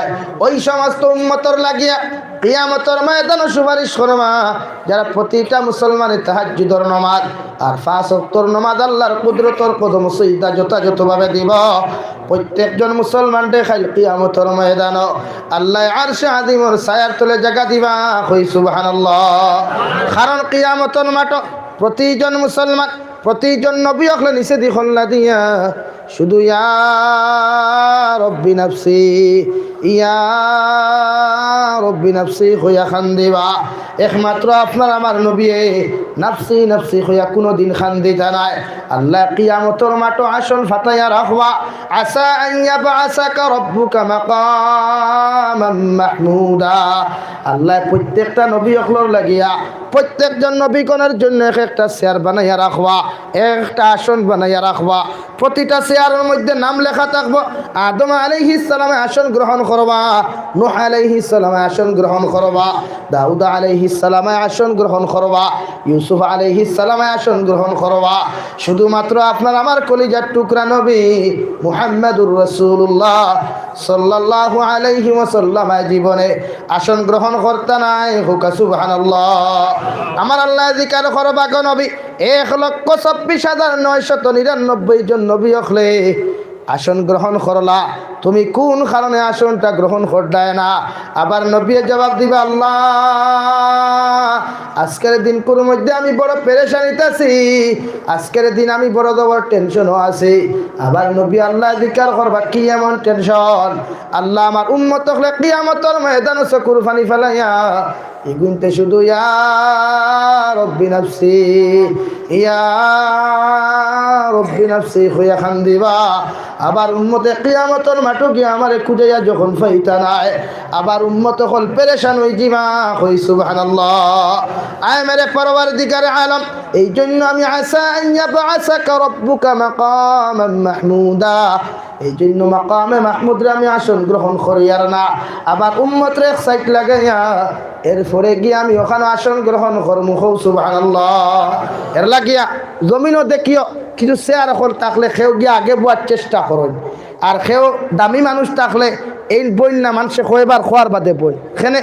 ওই সমস্ত উম্মতর লাগিয়া কিয়ামতর ময়দানো সুপারিশ করবা, যারা প্রতিটা মুসলমানে তাহাজ্জুদর নামাজ আর পাঁচ ওয়াক্তর নামাজ আল্লাহর কুদরতর কদম সইদা যথাযথভাবে দিব। প্রত্যেকজন মুসলমানরে কাইল কিয়ামতর ময়দানো আল্লাহ আরশে আজিমর ছায়ার তলে জাগা দিবা। কই সুবহানাল্লাহ। কারণ কিয়ামতর মাঠো প্রতিজন মুসলমান, প্রতিজন নবী অকলে নিচেদি কল্লা দিয়া শুধু "ইয়া রব্বি নাফসি, ইয়া রব্বি নাফসি" কইয়া কান্দিবা। একমাত্র আপনার আমার নবীয়ে "নাফসি, নাফসি" কইয়া কোনোদিন কান্দিতা নায়। আল্লাহ কিয়ামতর মাঠো আসন ফাটাইয়া রাখবা। "আসা আন ইয়াবআসাকা রাব্বুকা মাকামান মাহমুদা।" আল্লাহ প্রত্যেকটা নবী অকলর লাগিয়া, প্রত্যেকজন নবীগণের জন্য এক একটা চেয়ার বানাইয়া রাখবা। একটা আসন বানাইয়া রাখবা। প্রতিটা চেয়ারর মধ্যে নাম লেখা থাকবো। আদম আলাইহিস সালামে আসন গ্রহণ করবা, নূহ আলাইহিস সালামে আসন গ্রহণ করবা, দাউদ আলাইহিস সালামে আসন গ্রহণ করবা, ইউসুফ আলাইহিস সালামে আসন গ্রহণ করবা। শুধুমাত্র আপনার আমার কলিজার টুকরা নবী মুহাম্মাদুর রাসূলুল্লাহ সাল্লাল্লাহু আলাইহি ওয়াসাল্লাম জীবনে আসন গ্রহণ করতা নায়। কউক্কা সুবহানাল্লাহ। আমার আল্লায় জিকার করবা গো নবী, এক লক্ষ চব্বিশ হাজার নয়শত নিরানব্বই জন নবী অকলে আসন গ্রহণ করলা, তুমি কোন কারণে আসনটা গ্রহণ করলায় না? আবার নবীয়ে জবাব দিবা, আল্লাহ, আজকের দিনকুর মধ্যে আমি বড় পেরেশানিত আছি, আজকের দিন আমি বড় জবর টেনশনও আছি। আবার নবী আল্লায় জিকার করবা, কি এমন টেনশন? আল্লাহ, আমার উম্মত অকলে কিয়ামতর ময়দানো চকুর পানি ফালাইয়া ইগুইন্তে শুধু ইয়া রব্বি নাফসি, ইয়া রব্বি নাফসি কইয়া কান্দিবা। আবার উম্মতে কিয়ামতর মাঠো গিয়া আমারে খুঁজাইয়া যখন পাইতা নায়, আবার উম্মত অকল পেরেশান অইযিবা। কই সুবহানাল্লাহ। আয় মেরে পরওয়ারদিগারে আলম, এই জন্য আমি আসা আন ইয়াবআসাকা রাব্বুকা মাকামান মাহমুদা, এই জন্য মাকামে মাহমুদরে আমি আসন গ্রহণ করিয়ার না, আমার উম্মতরে এক সাইড লাগাইয়া এরপরে গিয়া আমি অখানো আসন গ্রহণ করমু। কও সুবহানাল্লাহ। এর লাগিয়া জমিনো দেখিও কিছু চেয়ার অকল থাকলে কেউ গিয়া আগে বওয়ার চেষ্টা করইন, আর কেউ দামি মানুষ থাকলে এইন বইন না, মানষে কয়বার কওয়ার বাদে বইন। কেনে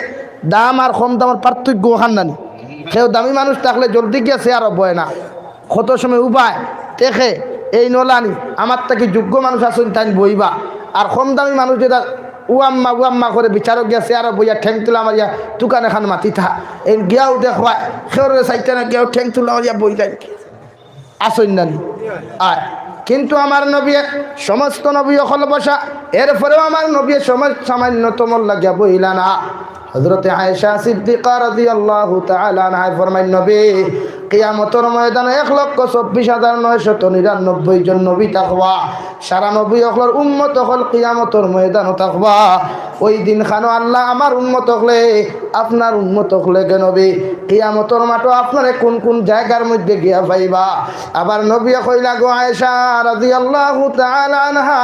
দাম আর কম দামর পার্থক্য অখান নানি। কেউ দামি মানুষ থাকলে জলদি গিয়া চেয়ারো বয় না, কত সময় উবায়, দেখে, এইন অলানি, আমার থাকি যোগ্য মানুষ আছইন, তাইন বইবা। আর কম দামি মানুষ যেটা উ আম্মা, উ আম্মা করে বিচারো গিয়া চেয়ারো বইয়া ঠেং তুলা মারিয়া তুকান এখান মাতিতা। এইন গিয়াও দেখবায়, কেউরে চাইতা না, গিয়াও ঠেং তুলা মারিয়া বই যায়। আছইন নানি? আয়। কিন্তু আমার নবীয়ে, সমস্ত নবী অকল বসা, এরপরেও আমার নবীয়ে সময় সামান্যতমর লাগিয়া বইলা না। হযরতে আয়েশা সিদ্দিকা রাদিয়াল্লাহু তাআলা আনহায় ফরমাইন, নবী, কিয়ামতর ময়দানো এক লক্ষ চব্বিশ হাজার নয়শত নিরানব্বই জন নবী থাকবা। সারা নবী অকলর উম্মত অকল কিয়ামতর ময়দানো থাকবা। ওই দিন খানো আল্লাহ আমার উম্মত অকলে, আপনার উম্মত অকলে গে নবী, কিয়ামতর মাঠো আপনারে কোন কোন জায়গার মধ্যে গিয়া পাইবা? আবার নবীয়ে কইলা, গো আয়েশা রাদিয়াল্লাহু তাআলা আনহা,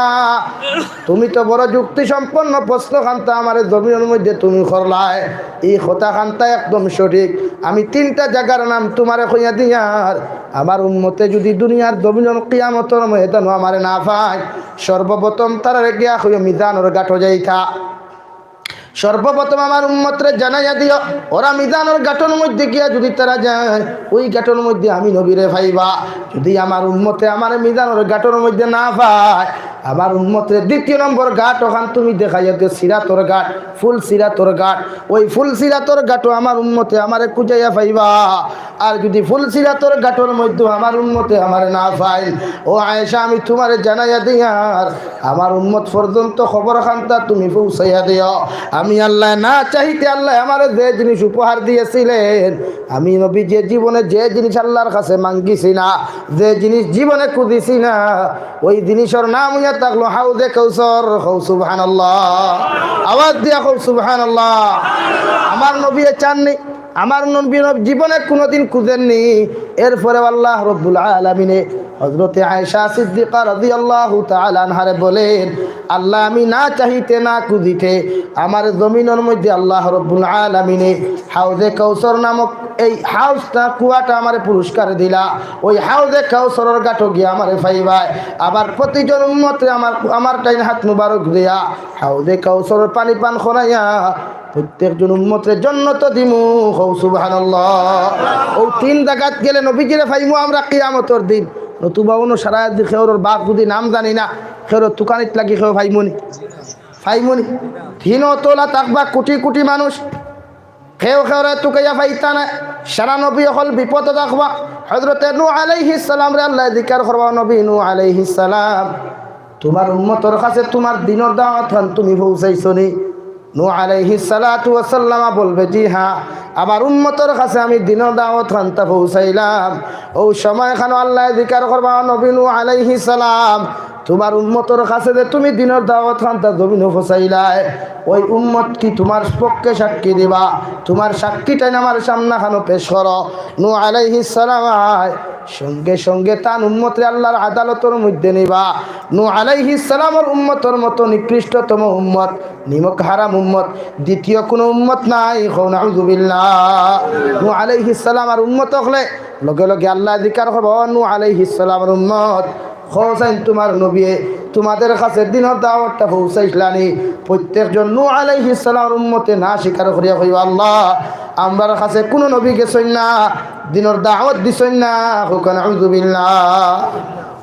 তুমি তো বড় যুক্তি সম্পন্ন প্রশ্ন খান্তা আমারে জমিনর মধ্যে তুমি করলায়। এই কথা খান্তা একদম সঠিক। আমি তিনটা জায়গার নাম তোমারে কইয়া দিয়ার, আমার উম্মতে যদি দুনিয়ার জমিনর কিয়ামতর ময়দানো আমারে না পায়, সর্বপ্রথম তারারে গিয়া কইও মিজানর ঘাটো যাইতা। সর্বপ্রথম আমার উম্মতরে জানাইয়া দিও, ওরা মিজানর ঘাটর মধ্যে গিয়া যদি তারা যায়, ওই ঘাটর মধ্যে আমি নবীরে পাইবা। যদি আমার উম্মতে আমারে মিজানর ঘাটর মধ্যে না পায়, আমার উম্মতরে দ্বিতীয় নম্বর ঘাট অখান তুমি দেখাইয়া দিও, সিরাতর ঘাট, ফুল সিরাতর ঘাট। ওই ফুল সিরাতর ঘাটো আমার উম্মতে আমারে খুঁজাইয়া পাইবা। আর যদি ফুল সিরাতর ঘাটর মধ্যে আমার উম্মতে আমারে না পাইল, ও আয়েশা, আমি তোমারে জানাইয়া দিয়ার, আমার উম্মত পর্যন্ত খবর খান্তা তুমি পৌঁছাইয়া দিও। আমি আল্লাহ না চাইতে আল্লাহ আমারে যে জিনিস উপহার দিয়েছিলেন, আমি নবী যে জীবনে যে জিনিস আল্লাহর কাছে মাঙ্গিছি না, যে জিনিস জীবনে খুঁজিছি না, ওই জিনিসর নাম হইয়া থাকলো হাউজে কাউসার। কও সুবহানাল্লাহ। আওয়াজ দিয়া কও সুবহানাল্লাহ। আমার নবী এ চাননি, আমার নবী নবী জীবনে কোনোদিন খুঁজেননি। এরপরে আল্লাহ রব্বুল আলামিনে হযরতে আয়েশা সিদ্দিকা রাদিয়াল্লাহু তাআলা আনহারে বলেন, আল্লাহ, আমি না চাহিতে না খুঁজিতে আমার জমিনর মধ্যে আল্লাহ রব্বুল আলামিনে হাউজে কাউসার নামক এই হাউজটা, কুয়াটা আমারে পুরস্কার দিলা। ওই হাউজে কাউসারর ঘাটো গিয়া আমারে পাইবায়। আবার প্রতিজন উম্মতরে আমার, আমার টাইন হাত মুবারক দিয়া হাউজে কাউসারর পানি পান করাইয়া প্রত্যেকজন উম্মতরে জন্নত দিমু। কও সুবহানাল্লাহ। ও তিন জাগাত গেলে নবীজিরে পাইমু আমরা কিয়ামতর দিন। নতুবা অনো সারা দি খেউরর বাপ যদি নাম জানি না, খেউরর তুকানিত লাগি খেউ পাইমুনি? পাইমুনি? তিন তলা থাকবা কোটি কোটি মানুষ, খেউ খেউরে তুকাইয়া পাইতা না। সারা নবী অকল বিপদ থাকবা। হযরতে নূহ আলাইহিস সালামরে আল্লাহ জিকার করবা, নবী নূহ আলাইহিস সালাম, তোমার উম্মতর কাছে তোমার দিনর দাওয়াত খান তুমি পৌঁছাইছো নি? নূহ আলাইহিস সালাতু ওয়াস সালাম বলবে, জি হ্যাঁ, আমার উম্মতর কাছে আমি দিনর দাওয়াত খানতা পৌঁছাইলাম। ও সময় খানো আল্লাহ জিকার করবা, নবী নূহ আলাইহিস সালাম, তুমার উম্মতর কাছে যে তুমি দিনর দাওয়াত খানতা জমিনো ফৌছাইলায়, ওই উম্মত কি তুমার পক্ষে সাক্ষী দিবা? তুমার সাক্ষীটাইন আমার সামনে খানো পেশ করো। নূহ আলাইহিস সালাম আয়, সঙ্গে সঙ্গে তান উম্মতরে আল্লার আদালতর মধ্যে নিবা। নূহ আলাইহিস সালামর উম্মতর মতো নিকৃষ্টতম উম্মত, নিমক হারাম উম্মত, দ্বিতীয় কুনু উম্মত নাই। কও নাউজুবিল্লাহ। নূহ আলাইহিস সালামর উম্মত অকলে লগে লগে আল্লায় জিকার করবা, "ও নূহ আলাইহিস সালামর উম্মত, কও চাইন তুমার নবীয়ে তুমাদের কাছে দিনর দাওয়াতটা ফৌছাইছলানি?" প্রত্যেকজন নূহ আলাইহিস সালামর উম্মতে না স্বীকার করিয়া কইবা, "আল্লাহ, আমরার কাছে কুনু নবী গেছইন না, দিনর দাওয়াত দিছইন না।" কও নাউজুবিল্লাহ।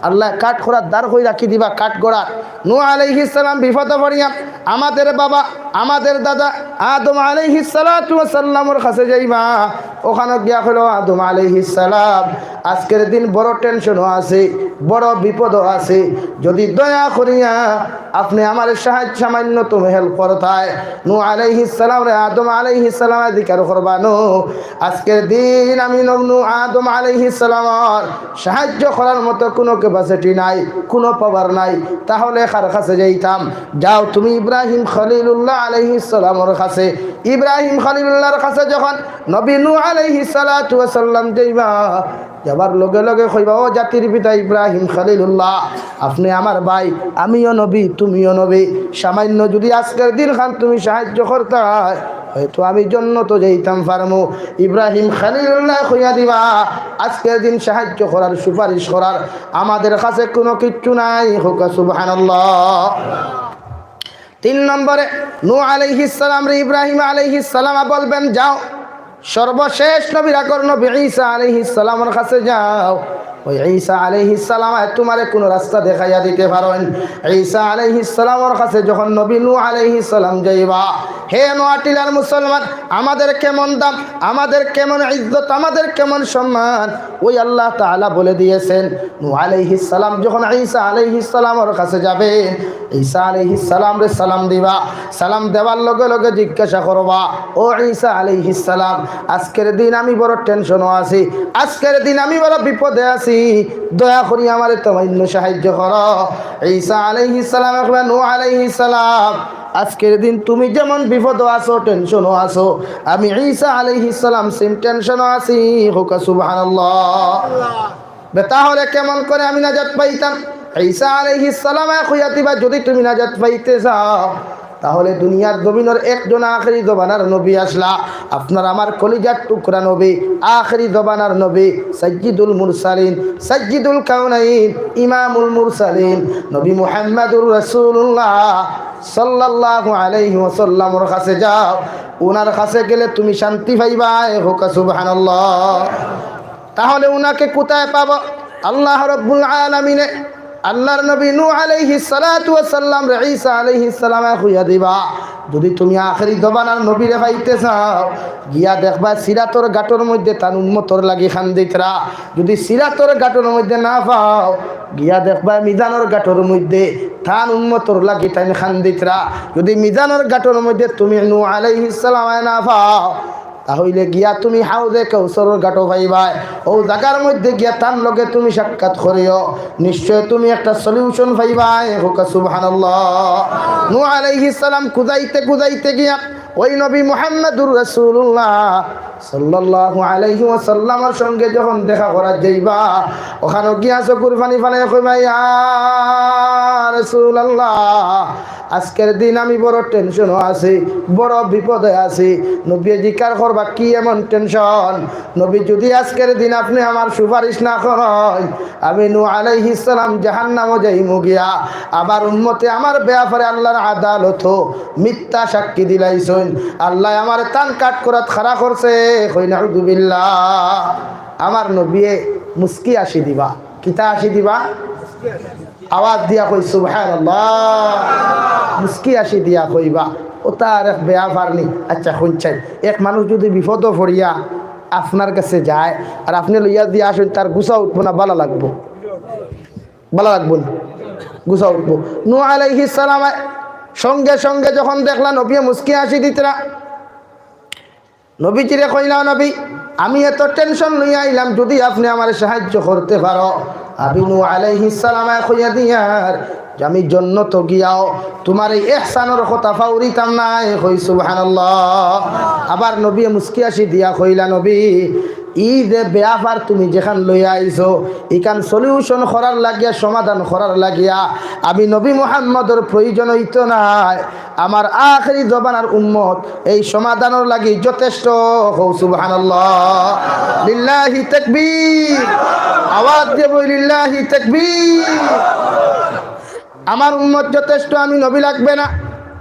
আল্লায় কাঠগড়াত দাঁড় করি রাখি দিবা, কাঠগড়াত। নূহ আলাইহিস সালাম বিপদো পড়িয়া, আমাদের বাবা, আমাদের দাদা আদম আলাইহিস সালাতু ওয়াস সালামর কাছে যাইবা। ওখানো গিয়া কইলো, "আদম আলাইহিস সালাম, আজকের দিন বড় টেনশনো আছি, বড় বিপদো আছি, যদি দয়া করিয়া আপনে আমারে সাহায্য, সামান্যতম হেল্প করতায়।" নূহ আলাইহিস সালামরে আদম আলাইহিস সালামে জিকার করবা, "নূহ, আজকের দিন আমি নূহ, নূহ আদম আলাইহিস সালামর সাহায্য করার মতো কুনু ক্যাপাসিটি নাই, কুনু পাওয়ার নাই, তাহলে কার কাছে যাইতাম? যাও তুমি ইব্রাহিম খলিলুল্লাহ আলাইহিস সালামর কাছে।" ইব্রাহিম খলিলুল্লাহর কাছে যখন নবী নূহ আলাইহিস সালাতু ওয়াস সালাম যাইবা, যাবার লগে লগে কইবা, "ও জাতির পিতা ইব্রাহিম খলিলুল্লাহ, আপনে আমার ভাই, আমিও নবী, তুমিও নবী, সামান্য যদি আজকের দিন খান তুমি সাহায্য করতায়, হয়তো আমি জন্নতো যাইতাম পারমু।" ইব্রাহিম খলিলুল্লাহ কইয়া দিবা, "আজকের দিন সাহায্য করার, সুপারিশ করার আমাদের কাছে কুনু কিচ্ছু নাই।" কও সুবহানাল্লাহ। তিন নম্বরে, নূহ আলাইহিস সালামরে ইব্রাহিম আলাইহিস সালাম বলবেন, "যাও, সর্বশেষ নবীর আগর নবী ঈসা আলাইহিস সালামর কাছে যাও। ওই ঈসা আলাইহিস সালাম তুমারে কুনু রাস্তা দেখাইয়া দিতে পারইন।" ঈসা আলাইহিস সালামর কাছে যখন নবী নূহ আলাইহিস সালাম যাইবা, হে নোয়াটিলার মুসলমান, আমাদের কেমন দাম, আমাদের কেমন ইজ্জত, আমাদের কেমন সম্মান, ওই আল্লাহ তাআলা বলে দিয়েছেন, নূহ আলাইহিস সালাম যখন ঈসা আলাইহিস সালামর কাছে যাবেন, ঈসা আলাইহিস সালামরে সালাম দিবা। সালাম দেওয়ার লগে লগে জিজ্ঞাসা করবা, "ও ঈসা আলাইহিস সালাম, আজকের দিন আমি বড় টেনশনো আছি, আজকের দিন আমি বড় বিপদে আছি, দয়া করি আমারে সামান্য সাহায্য করো।" ঈসা আলাইহিস সালাম কইবা, "নূহ আলাইহিস সালাম, আজকের দিন তুমি যেমন বিপদো আছো, টেনশনো আছো, আমি ঈসা আলাইহিস সালাম সেম টেনশনো আছি।" কও সুবহানাল্লাহ। বে, তাহলে কেমন করে আমি নাজাত পাইতাম? ঈসা আলাইহিস সালামে কইয়া দিবা, "যদি তুমি নাজাত পাইতে চাও, তাহলে দুনিয়ার জমিনর একজন আখেরি জমানার নবী আসলা, আপনার আমার কলিজার টুকরা নবী, আখেরি জমানার নবী, সাইয়্যিদুল মুরসালিন, সাইয়্যিদুল কাউনাইন, ইমামুল মুরসালিন, নবী মুহাম্মাদুর রাসূলুল্লাহ সাল্লাল্লাহু আলাইহি ওয়াসাল্লামর কাছে যাও, উনার কাছে গেলে তুমি শান্তি পাইবায়।" কও সুবহানাল্লাহ। তাহলে উনাকে কোথায় পাবো? আল্লাহ রাব্বুল আলামিনে আল্লাহর নবী নূহ আলাইহিস সালাতু ওয়াস সালামরে ঈসা আলাইহিস সালামে কইয়া দিবা, "যদি তুমি আখেরি জমানার নবীরে পাইতে চাও, গিয়া দেখবা সিরাতর ঘাটর মধ্যে তান উম্মতর লাগি কান্দিতরা। যদি সিরাতর ঘাটর মধ্যে না পাও, গিয়া দেখবা মিজানর ঘাটর মধ্যে তান উম্মতর লাগি তাইন কান্দিতরা। যদি মিজানর ঘাটর মধ্যে তুমি নূহ আলাইহিস সালামে না পাও, তাহলে গিয়া তুমি হাউজে কাউসারর ঘাটো পাইবায়। ও জাগার মধ্যে গিয়া তান লগে তুমি সাক্ষাৎ করিও, নিশ্চয় তুমি একটা সলিউশন পাইবায়।" কও সুবহানাল্লাহ। নূহ আলাইহিস সালাম খুঁজাইতে খুঁজাইতে গিয়া ওই নবী মুহাম্মাদুর রাসূলুল্লাহ সাল্লাল্লাহু আলাইহি ওয়াসাল্লামর সঙ্গে যখন দেখা করাত যাইবা, ওখানো গিয়া চকুর পানি ফালাই কইবা, "ইয়া রাসূলুল্লাহ, আজকের দিন আমি বড় টেনশনো আছি, বড় বিপদে আছি।" নবীয়ে জিকার করবা, "কি এমন টেনশন?" নবী, "যদি আজকের দিন আপনে আমার সুপারিশ না করইন, আমি নূহ আলাইহিস সালাম জাহান্নামো যাইমু গিয়া। আমার উম্মতে আমার ব্যাপারে আল্লাহর আদালতো মিথ্যা সাক্ষী দিলাইছইন, আল্লায় আমারে তান কাঠগড়াত খাড়া করছে।" কও নাউজুবিল্লাহ। আমার নবীয়ে মুস্কি হাসি দিবা। কিতা হাসি দিবা? আওয়াজ দিয়া কও সুবহানাল্লাহ। মুস্কি হাসি দিয়া কইবা, "ওটা আর এক বেয়াপার নি।" আচ্ছা, কইন চাই, এক মানুষ যদি বিপদো পড়িয়া আপনার কাছে যায় আর আপনে লইয়া দিয়া আসইন, তার গুছা উঠবো না ভালা লাগবো? ভালা লাগবো না? গুছা উঠবো। নূহ আলাইহিস সালাম সঙ্গে সঙ্গে যখন দেখলা নবীয়ে মুস্কি হাসি দিতরা, নবীজিরে কইলা, "নবী, আমি এত টেনশন লইয়া আইলাম, যদি আপনে আমারে সাহায্য করতে পারো।" আমি নূহ আলাইহিস সালামে কইয়া দিয়ার যে আমি জন্নত গিয়াও তুমার এই এহসানর কথা ফাউরিতাম নায়। কই সুবহানাল্লাহ। আবার নবীয়ে মুস্কি হাসি দিয়া কইলা, "নবী, ই যে বেয়াপার তুমি যেখান লইয়া আইছো, ইখান সলিউশন করার লাগিয়া, সমাধান করার লাগিয়া আমি নবী মুহাম্মদর প্রয়োজন অইতো নায়। আমার আখেরি জমানার উম্মত এই সমাধানর লাগি যথেষ্ট।" কও সুবহানাল্লাহ। লিল্লাহি তাকবীর। আওয়াজ দিয়া বলি, লিল্লাহি তাকবীর। আমার উম্মত যথেষ্ট, আমি নবী লাগবে না,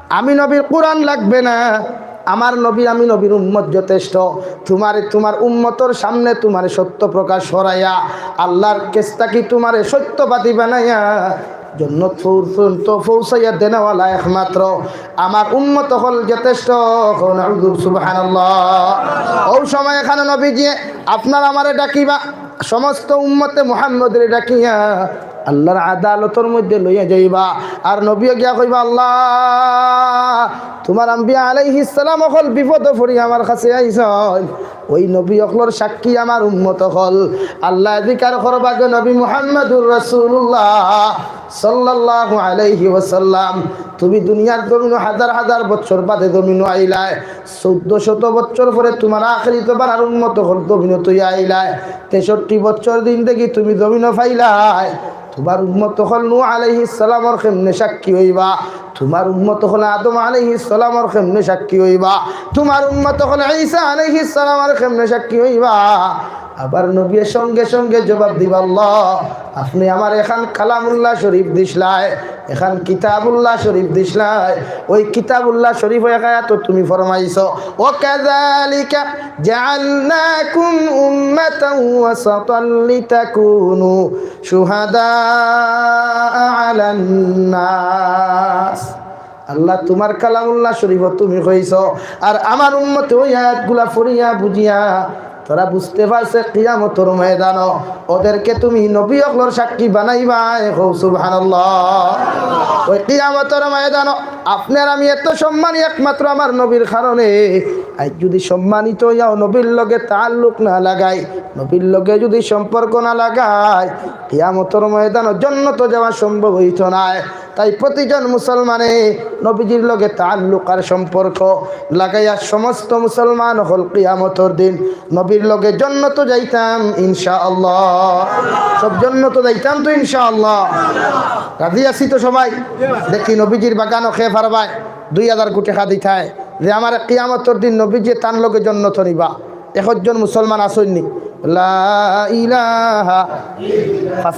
আমি নবীর কোরআন লাগবে না, আমার নবী, আমি নবীর উম্মত যথেষ্ট। তুমারে, তুমার উম্মতর সামনে তুমারে সত্য প্রকাশ করাইয়া আল্লাহর কাছ থাকি তুমারে সত্যবাদী বানাইয়া জন্নত পর্যন্ত পৌঁছাইয়া দেনেওয়ালা একমাত্র আমার উম্মত অকল যথেষ্ট। কও না হুজুর সুবহানাল্লাহ। অউ সময় এখানে নবীজিয়ে আপনার আমারে ডাকিবা, সমস্ত উম্মতে মুহাম্মদরে ডাকিয়া আল্লাহর আদালতর মধ্যে লইয়া যাইবা। আর নবীয়ে গিয়া কইবা, "আল্লাহ, তুমার আম্বিয়া আলাইহিস সালাম অকল বিপদো পড়ি আমার কাছে আইছইন।" ওই নবী অকলর সাক্ষী আমার উম্মত অকল। আল্লায় জিকার করবা গো নবী মুহাম্মাদুর রাসূলুল্লাহ সাল্লাল্লাহু আলাইহি ওয়াসাল্লাম, তুমি দুনিয়ার জমিনো হাজার হাজার বছর বাদে জমিনো আইলায়, চৌদ্দ শত বছর পরে তুমার আখেরি জমানার উম্মত অকল জমিনো থইয়া আইলায়, তেষট্টি বছর জিন্দেগি তুমি জমিনো পাইলায়। তুমার উম্মত অকল নূহ আলাইহিস সালামর কেমনে সাক্ষী অইবা? তুমার উম্মত অকল আদম আলাইহিস সালামর কেমনে সাক্ষী অইবা? তুমার উম্মত অকল ঈসা আলাইহিস সালামর কেমনে সাক্ষী অইবা? আবার নবীয়ে সঙ্গে সঙ্গে জবাব দিবা, "আল্লাহ, আপনে আমারে এখান কালামুল্লাহ শরীফ দিছলায়, এখান কিতাবুল্লাহ শরীফ দিছলায়, ওই কিতাবুল্লাহ শরীফো এক আয়াতো তুমি ফরমাইছো, 'ওয়া কাযালিকা জাআলনাকুম উম্মাতাও ওয়াসাতাল লিতাকুনু শুহাদাআ আলান নাস।'" আল্লাহ, তুমার কালামুল্লাহ শরীফো তুমি কইছো, আর আমার উম্মতে ওই আয়াতগুলা পড়িয়া বুঝিয়া তারা বুঝতে পারছে কিয়ামতর ময়দানো ওদেরকে তুমি নবী অকলর সাক্ষী বানাইবায়। কও সুবহানাল্লাহ। ওই কিয়ামতর ময়দানো আপনার আমি এত সম্মানী একমাত্র আমার নবীর কারণে। আইজ যদি সম্মানিত অইয়াও নবীর লগে তাল্লুক না লাগাই, নবীর লগে যদি সম্পর্ক না লাগাই, কিয়ামতর ময়দানো জন্নতো যাওয়া সম্ভব অইতো নায়। তাই প্রতিজন মুসলমানে নবীজির লগে তাল্লুক আর সম্পর্ক লাগাইয়া সমস্ত মুসলমান অকল কিয়ামতর দিন নবীর লগে জন্নতো যাইতাম ইনশাআল্লাহ। সব জন্নতো যাইতাম তো ইনশাআল্লাহ। রাজি আছি তো সবাই? দেখি নবীজির বাগানো কে পারবায় দুই হাজার কোটি টেকা দিতায় যে আমারে কিয়ামতর দিন নবীজিয়ে তান লগে জন্নতো নিবা। একজন মুসলমান আছইন নি? লা ইলাহা, পাঁচ।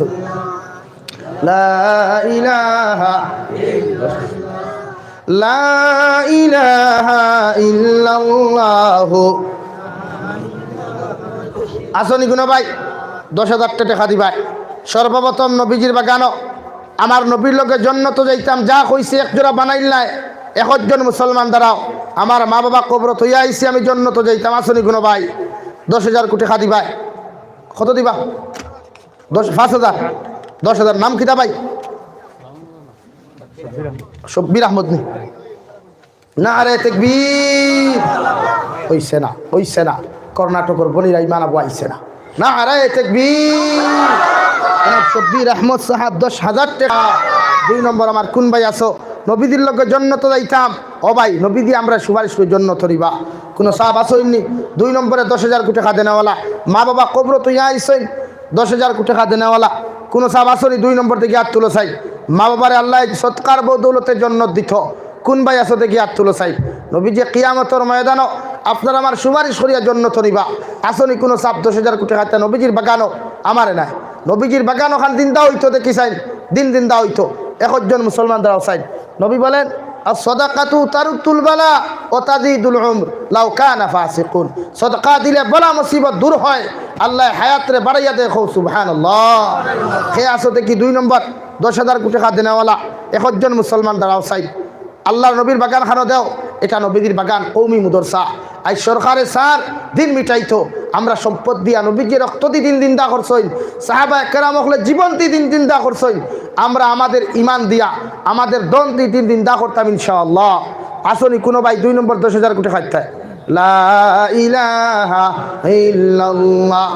লা ইলাহা, লা ইলাহা ইল্লাল্লাহু। আছইন নি কুনু ভাই? দশ হাজার টেকা দিবায়। সর্বপ্রথম নবীজির বাগানো আমার নবীর লগে জন্নতো যাইতাম, যা কইছি এক জোড়া বানাইল নায়। একজন মুসলমান দাঁড়াও, আমার মা বাবা কবরো থইয়া আইছি, আমি জন্নতো যাইতাম। আছইন নি কুনু ভাই? দশ হাজার কোটি টেকা দিবায়। কত দিবা? দশ, পাঁচ হাজার, দশ হাজার। নাম কিতা ভাই? শব্বির আহমদ নি? নারায়ে তাকবীর। অইছে না, অইছে না। কর্ণাটকর বনিরা ইমান আবু আইছে না। নারায়ে তাকবীর। জনাব শব্বির আহমদ সাহেব দশ হাজার টেকা। দুই নম্বর আমার কুন ভাই আছো? নবীজির লগে জন্নতো যাইতাম। ও ভাই, নবীজি আমরারে সুপারিশ করি জন্নতো নিবা। কুনু সাব আছইন নি? দুই নম্বরে দশ হাজার কোটি টেকা দেনেওয়ালা। মা বাবা কবরো থইয়া আইছইন। দশ হাজার কোটি টেকা দেনেওয়ালা কুনু সাব আছইন নি? দুই নম্বর দেখি আত তুলো চাই। মা বাবারে আল্লায় সদকার বদৌলতে জন্নত দিতো। কুন ভাই আছো দেখি আত তুলো চাই। নবীজিয়ে কিয়ামতর ময়দানো আপনার আমার সুপারিশ করিয়া জন্নতো নিবা। আছইন নি কুনু সাব দশ হাজার কোটি টেকা নবীজির বাগানো? আমারে নায়। নবীজির বাগান অখান জিন্দা অইতো দেখি চাইন, দিন জিন্দা অইতো। একজন মুসলমান দাঁড়াও চাইন। নবী বলেন, "আস-সাদাকাতু তারুদ্দুল বালা ওয়া তাজিদুল উমর লাউ কানা ফাসিকুন।" সদকা দিলে বালা মুসিবত দূর হয়, আল্লায় হায়াতরে বাড়াইয়া দেয়। কও সুবহানাল্লাহ। কে আছো দেখি দুই নম্বর দশ হাজার কোটি টেকা দেনেওয়ালা? একজন মুসলমান দাঁড়াও চাইন। আল্লার নবীর বাগান খানো দেও, ইটা নবীজির বাগান, কওমি মুদরসা। আইজ সরকারে সার দিন মিটাইতো, আমরা সম্পদ দিয়া, নবীজিয়ে রক্ত দি দিন জিন্দা করছইন, সাহাবায়ে কেরাম অকলে জীবন দি দিন জিন্দা করছইন, আমরা আমাদের ইমান দিয়া, আমাদের ধন দি দিন জিন্দা করতাম ইনশাআল্লাহ। আছইন নি কুনু ভাই দুই নম্বর দশ হাজার কোটি টেকা দিতায়? লা ইলাহা ইল্লাল্লাহ,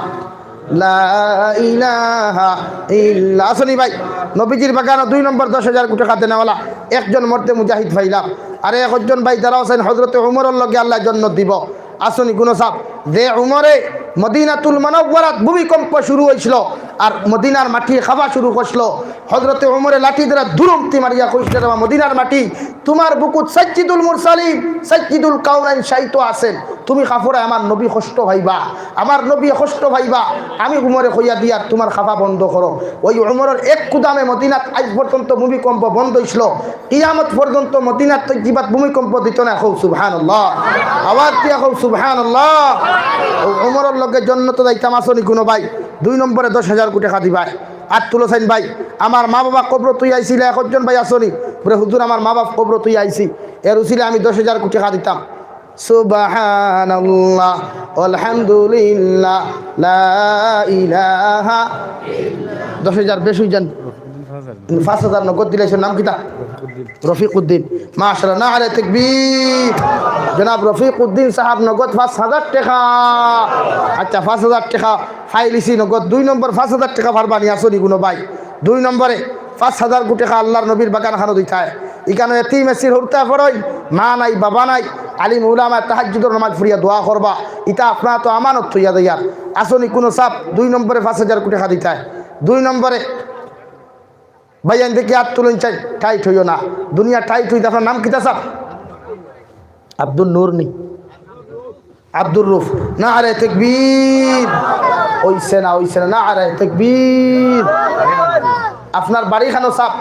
লা ইলাহা ইল্লা-, আছনি ভাই, নবীজির বাগানো দুই নম্বর দশ হাজার কোটি খাদেনেওয়ালা একজন মর্দে মুজাহিদ পাইলাম। আরে একজন ভাই দাঁড়াও আছইন, হযরতে উমরর লগে আল্লায় জন্নত দিবো। আছনি কুনু সাব, যে উমরে মদিনাতুল মুনাওয়ারাত ভূমিকম্প শুরু অইছিল আর মদিনার মাটি খাবা শুরু করছিল, হযরতে উমরে লাঠি দ্বারা দুরমতি মারিয়া কইছলা, "রে মদিনার মাটি, তুমার বুকুত সাইয়্যিদুল মুরসালিন, সাইয়্যিদুল কাউনাইন শায়িত আছইন, তুমি কাঁপরায় আমার নবী কষ্ট পাইবা, আমার নবী কষ্ট পাইবা, আমি উমরে কইয়া দিয়ার তুমার কাঁপা বন্ধ করো।" ওই উমরর এক কুদামে মদিনাত আইজ পর্যন্ত ভূমিকম্প বন্ধ অইছিল, কিয়ামত পর্যন্ত মদিনাত তৈয়িবাত ভূমিকম্প দিতো নায়। কও সুবহানাল্লাহ, আওয়াজ দিয়া কও সুবহানাল্লাহ। ও উমরর লগে জন্নতো যাইতাম, আছনি কুনু ভাই? দুই নম্বরে দশ হাজার কোটি খাদি ভাই। আত তুলো চাইন ভাই, আমার মা বাবা কবরো থুইয়া আইছিলা, একজন ভাই আছনি, বুলে, "হুজুর, আমার মা বাপ কবরো থুইয়া আইছি, এর উছিলে আমি দশ হাজার কোটি খাদিতাম।" সুবহানাল্লাহ, আলহামদুলিল্লাহ, লা ইলাহা। দশ হাজার বেশ অই যান। পাঁচ হাজার নগদ দিলাইছইন, নাম কিতা? রফিক উদ্দিন। মাশাআল্লাহ, নারে তাকবীর। জনাব রফিক উদ্দিন সাহাব নগদ পাঁচ হাজার টেকা। আচ্ছা, পাঁচ হাজার টেকা পাইলিছি নগদ। দুই নম্বর পাঁচ হাজার টেকা পারবানি, আছনি কুনু ভাই? দুই নম্বরে পাঁচ হাজার কোটি টেকা আল্লার নবীর বাগান খানো দিতায়। ইকানো এতিম এসির হুরুতায় পড়ইন, মা নাই, বাবা নাই, আলিম উলামায় তাহাজ্জুদর নামাজ পড়িয়া দোয়া করবা। ইতা আপনারা তো আমানত থইয়া যাইয়ার। আছনি কুনু সাব দুই নম্বরে পাঁচ হাজার কোটি টেকা দিতায়। দুই নম্বরে ভাইয়াইন দেখি আত তুলইন চাই, টাইট অইও না। দুনিয়া টাইট অইতে আপনার নাম কিতা সাব? আব্দুল নূর নি? আব্দুর রউফ। নারে তাকবীর। অইছে না, অইছে না, নারে তাকবীর। আপনার বাড়ি খানো সাব?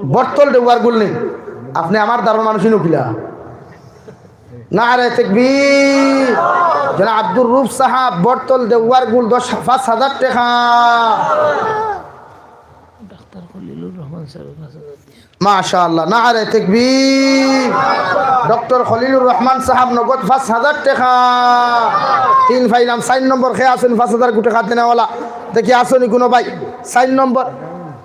বটতল দেওয়ার গুল নি? আপনে আমার ধারর মানুষ নি কিলা? নারে তাকবীর। জনাব আব্দুর রউফ সাহাব, বটতল দেওয়ার গুল, দশ, পাঁচ হাজার টেকা। ডাক্তার খলিলুর রহমান সাহেব, পাঁচ হাজার। মাশাআল্লাহ, নারে তাকবীর। ডক্টর খলিলুর রহমান সাহাব নগদ পাঁচ হাজার টেকা। তিন পাইলাম, চাইর নম্বর কে আছইন পাঁচ হাজার কোটি টেকা দেনেওয়ালা? দেখি আছইন নি কুনু ভাই? চাইর নম্বর,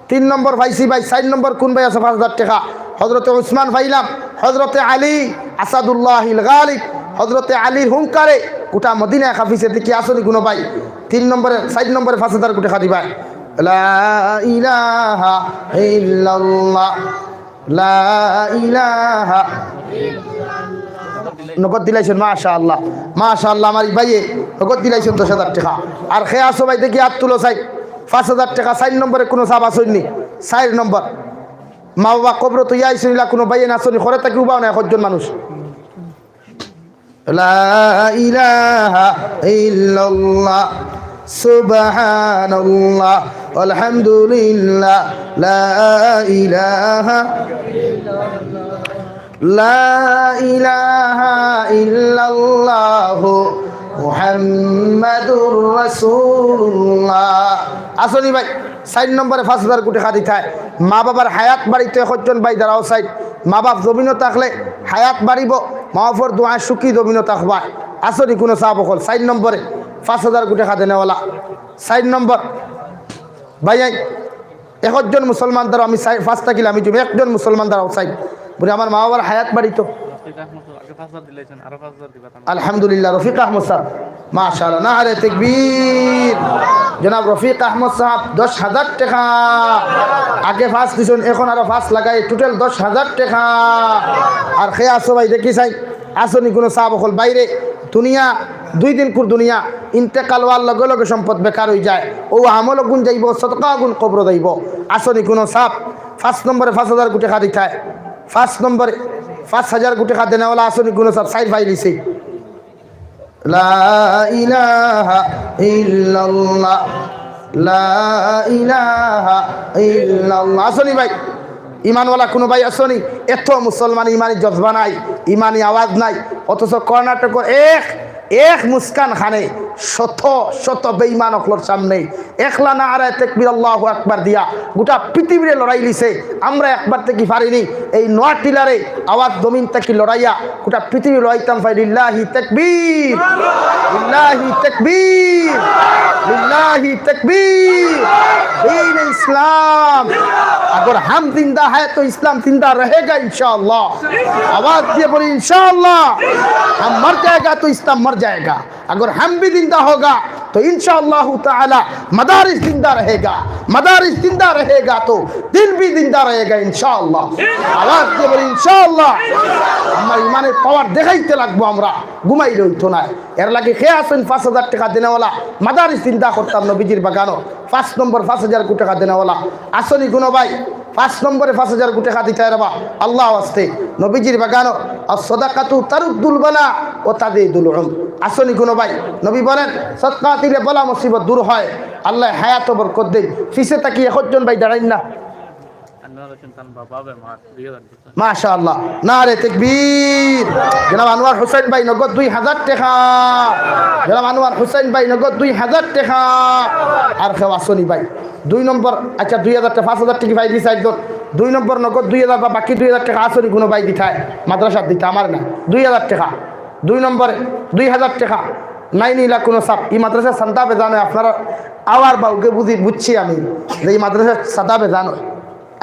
তিন নম্বর পাইছি ভাই, চাইর নম্বর কুন ভাই আছে পাঁচ হাজার টেকা? হযরতে উসমান পাইলাম, হযরতে আলী আসাদুল্লাহিল গালিব, হযরতে আলীর হুঙ্কারে গোটা মদিনায় কাঁপিছে। দেখি আছইন নি কুনু ভাই? তিন নম্বরে, চাইর নম্বরে পাঁচ হাজার কোটি টেকা দিবা। লা ইলাহা ইল্লাল্লাহ, লা ইলাহা। নগদ দিলাইছইন, মাশাআল্লাহ, মাশাআল্লাহ, আমার ই ভাইয়ে নগদ দিলাইছইন দশ হাজার টেকা। আর কে আছো ভাই, দেখি আত তুলো চাই। পাঁচ হাজার টেকা, চাইর নম্বরে কুনু সাব আছইন নি? চাইর নম্বর। মা বাবা কবরো থইয়া আইছইন, ইলা কুনু ভাইয়ে আছইন নি? ঘরে থাকি উবাও না একজন মানুষ। লা ইলাহা ইল্লাল্লাহ, সুবহানাল্লাহ, আলহামদুলিল্লাহ, লা ইলাহা, লা ইলাহা ইল্লাল্লাহু মুহাম্মাদুর রাসূলুল্লাহ। আছইন নি ভাই? চাইর নম্বরে পাঁচ হাজার কোটি টেকা দিতায়। মা বাবার হায়াত বাড়িতো একজন ভাই দাঁড়াও চাই। মা বাপ জমিনো থাকলে হায়াত বাড়িবো, মা বাপর দোয়ায় সুখী জমিনো থাকবা। আছইন নি কুনু সাব অকল? চাইর নম্বরে পাঁচ হাজার কোটি টেকা দেনেওয়ালা। চাইর নম্বর। ভাইয়াইন, একজন মুসলমান দাঁড়াও, আমি চাই, পাঁচ থাকিলে আমি তুমি একজন মুসলমান দাঁড়াও চাই। বুলে, আমার মা বাবার হায়াত বাড়িতো। আগে পাঁচ হাজার দিলাইছইন, আরো পাঁচ হাজার দিবা। আলহামদুলিল্লাহ, রফিক আহমদ সাহেব, মাশাআল্লাহ, নারে তাকবীর। জনাব রফিক আহমদ সাহেব, দশ হাজার টেকা। আগে পাঁচ দিছইন, এখন আরো পাঁচ লাগাই, টোটাল দশ হাজার টেকা। আর কে আছো ভাই, দেখি চাই, আছইন নি কুনু সাব অকল? বাইরে দুনিয়া, দুই দিনকুর দুনিয়া, ইন্তেকাল অওয়ার লগে লগে সম্পদ বেকার অই যায়। অউ আমল অগুন যাইবো, সদকা অগুন কবরো যাইবো। আছইন নি কুনু সাব? পাঁচ নম্বরে পাঁচ হাজার কোটি টেকা দিতায়। পাঁচ নম্বরে পাঁচ হাজার কোটি টেকা দেনেওয়ালা আছইন নি কুনু সাব? চাইর পাইলিছি। লা ইলাহা ইল্লাল্লাহ, লা ইলাহা ইল্লাল্লাহ। আছইন নি ভাই? ইমানওয়ালা কুনু ভাই আছইন নি? এত মুসলমান ইমানি জজবা নাই, ইমানি আওয়াজ নাই, অথচ কর্ণাটকর এক, এক মুস্কান খানে শত শত বেইমান অকলর সামনে একলা নারায়ে তাকবীর আল্লাহু আকবার দিয়া গোটা পৃথিবীরে লড়াইলিছে। আমরা একবার থাকি পারিনি, এই নোয়াটিলারে আওয়াজ জমিন থাকি লড়াইয়া গোটা পৃথিবী লড়াইতাম পাই। লিল্লাহি তাকবীর, লিল্লাহি তাকবীর, লিল্লাহি তাকবীর। দ্বীন ইসলাম। अगर हम जिंदा है तो इस्लाम जिंदा रहेगा इंशाअल्लाह। आवाज दिए बोली इंशाअल्लाह। हम मर जाएगा तो इस्लाम मर जाएगा। अगर हम भी जिंदा होगा तो इंशाअल्लाह ताला मदारिस जिंदा रहेगा, मदारिस जिंदा रहेगा तो दिन भी जिंदा रहेगा इंशाअल्लाह। आवाज दिए बोली इंशाअल्लाह। আমার ইমানের পাওয়ার দেখাইতে লাগবো আমরা, ঘুমাইলে অইতো নায়। এর লাগি কে আছইন পাঁচ হাজার টেকা দেনেওয়ালা, মাদারিস জিন্দা করতাম নবীজির বাগানো, পাঁচ নম্বর পাঁচ হাজার টেকা দেনেওয়ালা আছইন নি কুনু ভাই? পাঁচ নম্বরে পাঁচ হাজার টেকা দিতায় রেবা, আল্লাহ ওয়াস্তে, নবীজির বাগানো। আর সদাকাতু তারুদ্দুল বালা ও তাজিদুল উমর। আছইন নি কুনু ভাই? নবী বলেন, সদকা দিলে বালা মুসিবত দূর হয়, আল্লায় হায়াতো বরকত দেইন। পিছে থাকি একজন ভাই দাঁড়াইন না। আনোয়ার হোসেন তান বাবা বে মার দুই হাজার দিছে। মাশাআল্লাহ, নারে তাকবীর। জনাব আনোয়ার হোসেন ভাই নগদ দুই হাজার টেকা। জনাব আনোয়ার হোসেন ভাই নগদ দুই হাজার টেকা। আর কেউ আছইন নি ভাই? দুই নম্বর, আচ্ছা, দুই হাজার টেকা, পাঁচ হাজার টেকা পাইলি চাইরজন। দুই নম্বর নগদ দুই হাজার বা বাকি দুই হাজার টেকা আছইন নি কুনু ভাই দিতায়? মাদ্রাসাত দিতা, আমার না। দুই হাজার টেকা। দুই নম্বরে দুই হাজার টেকা। নাই নিলা কুনু সাব। ই মাদ্রাসার চান্দা বেজান অয়, আপনারা আওয়ার বাউকে বুঝি, বুঝছি আমি যে ই মাদ্রাসার চান্দা বেজান অয়।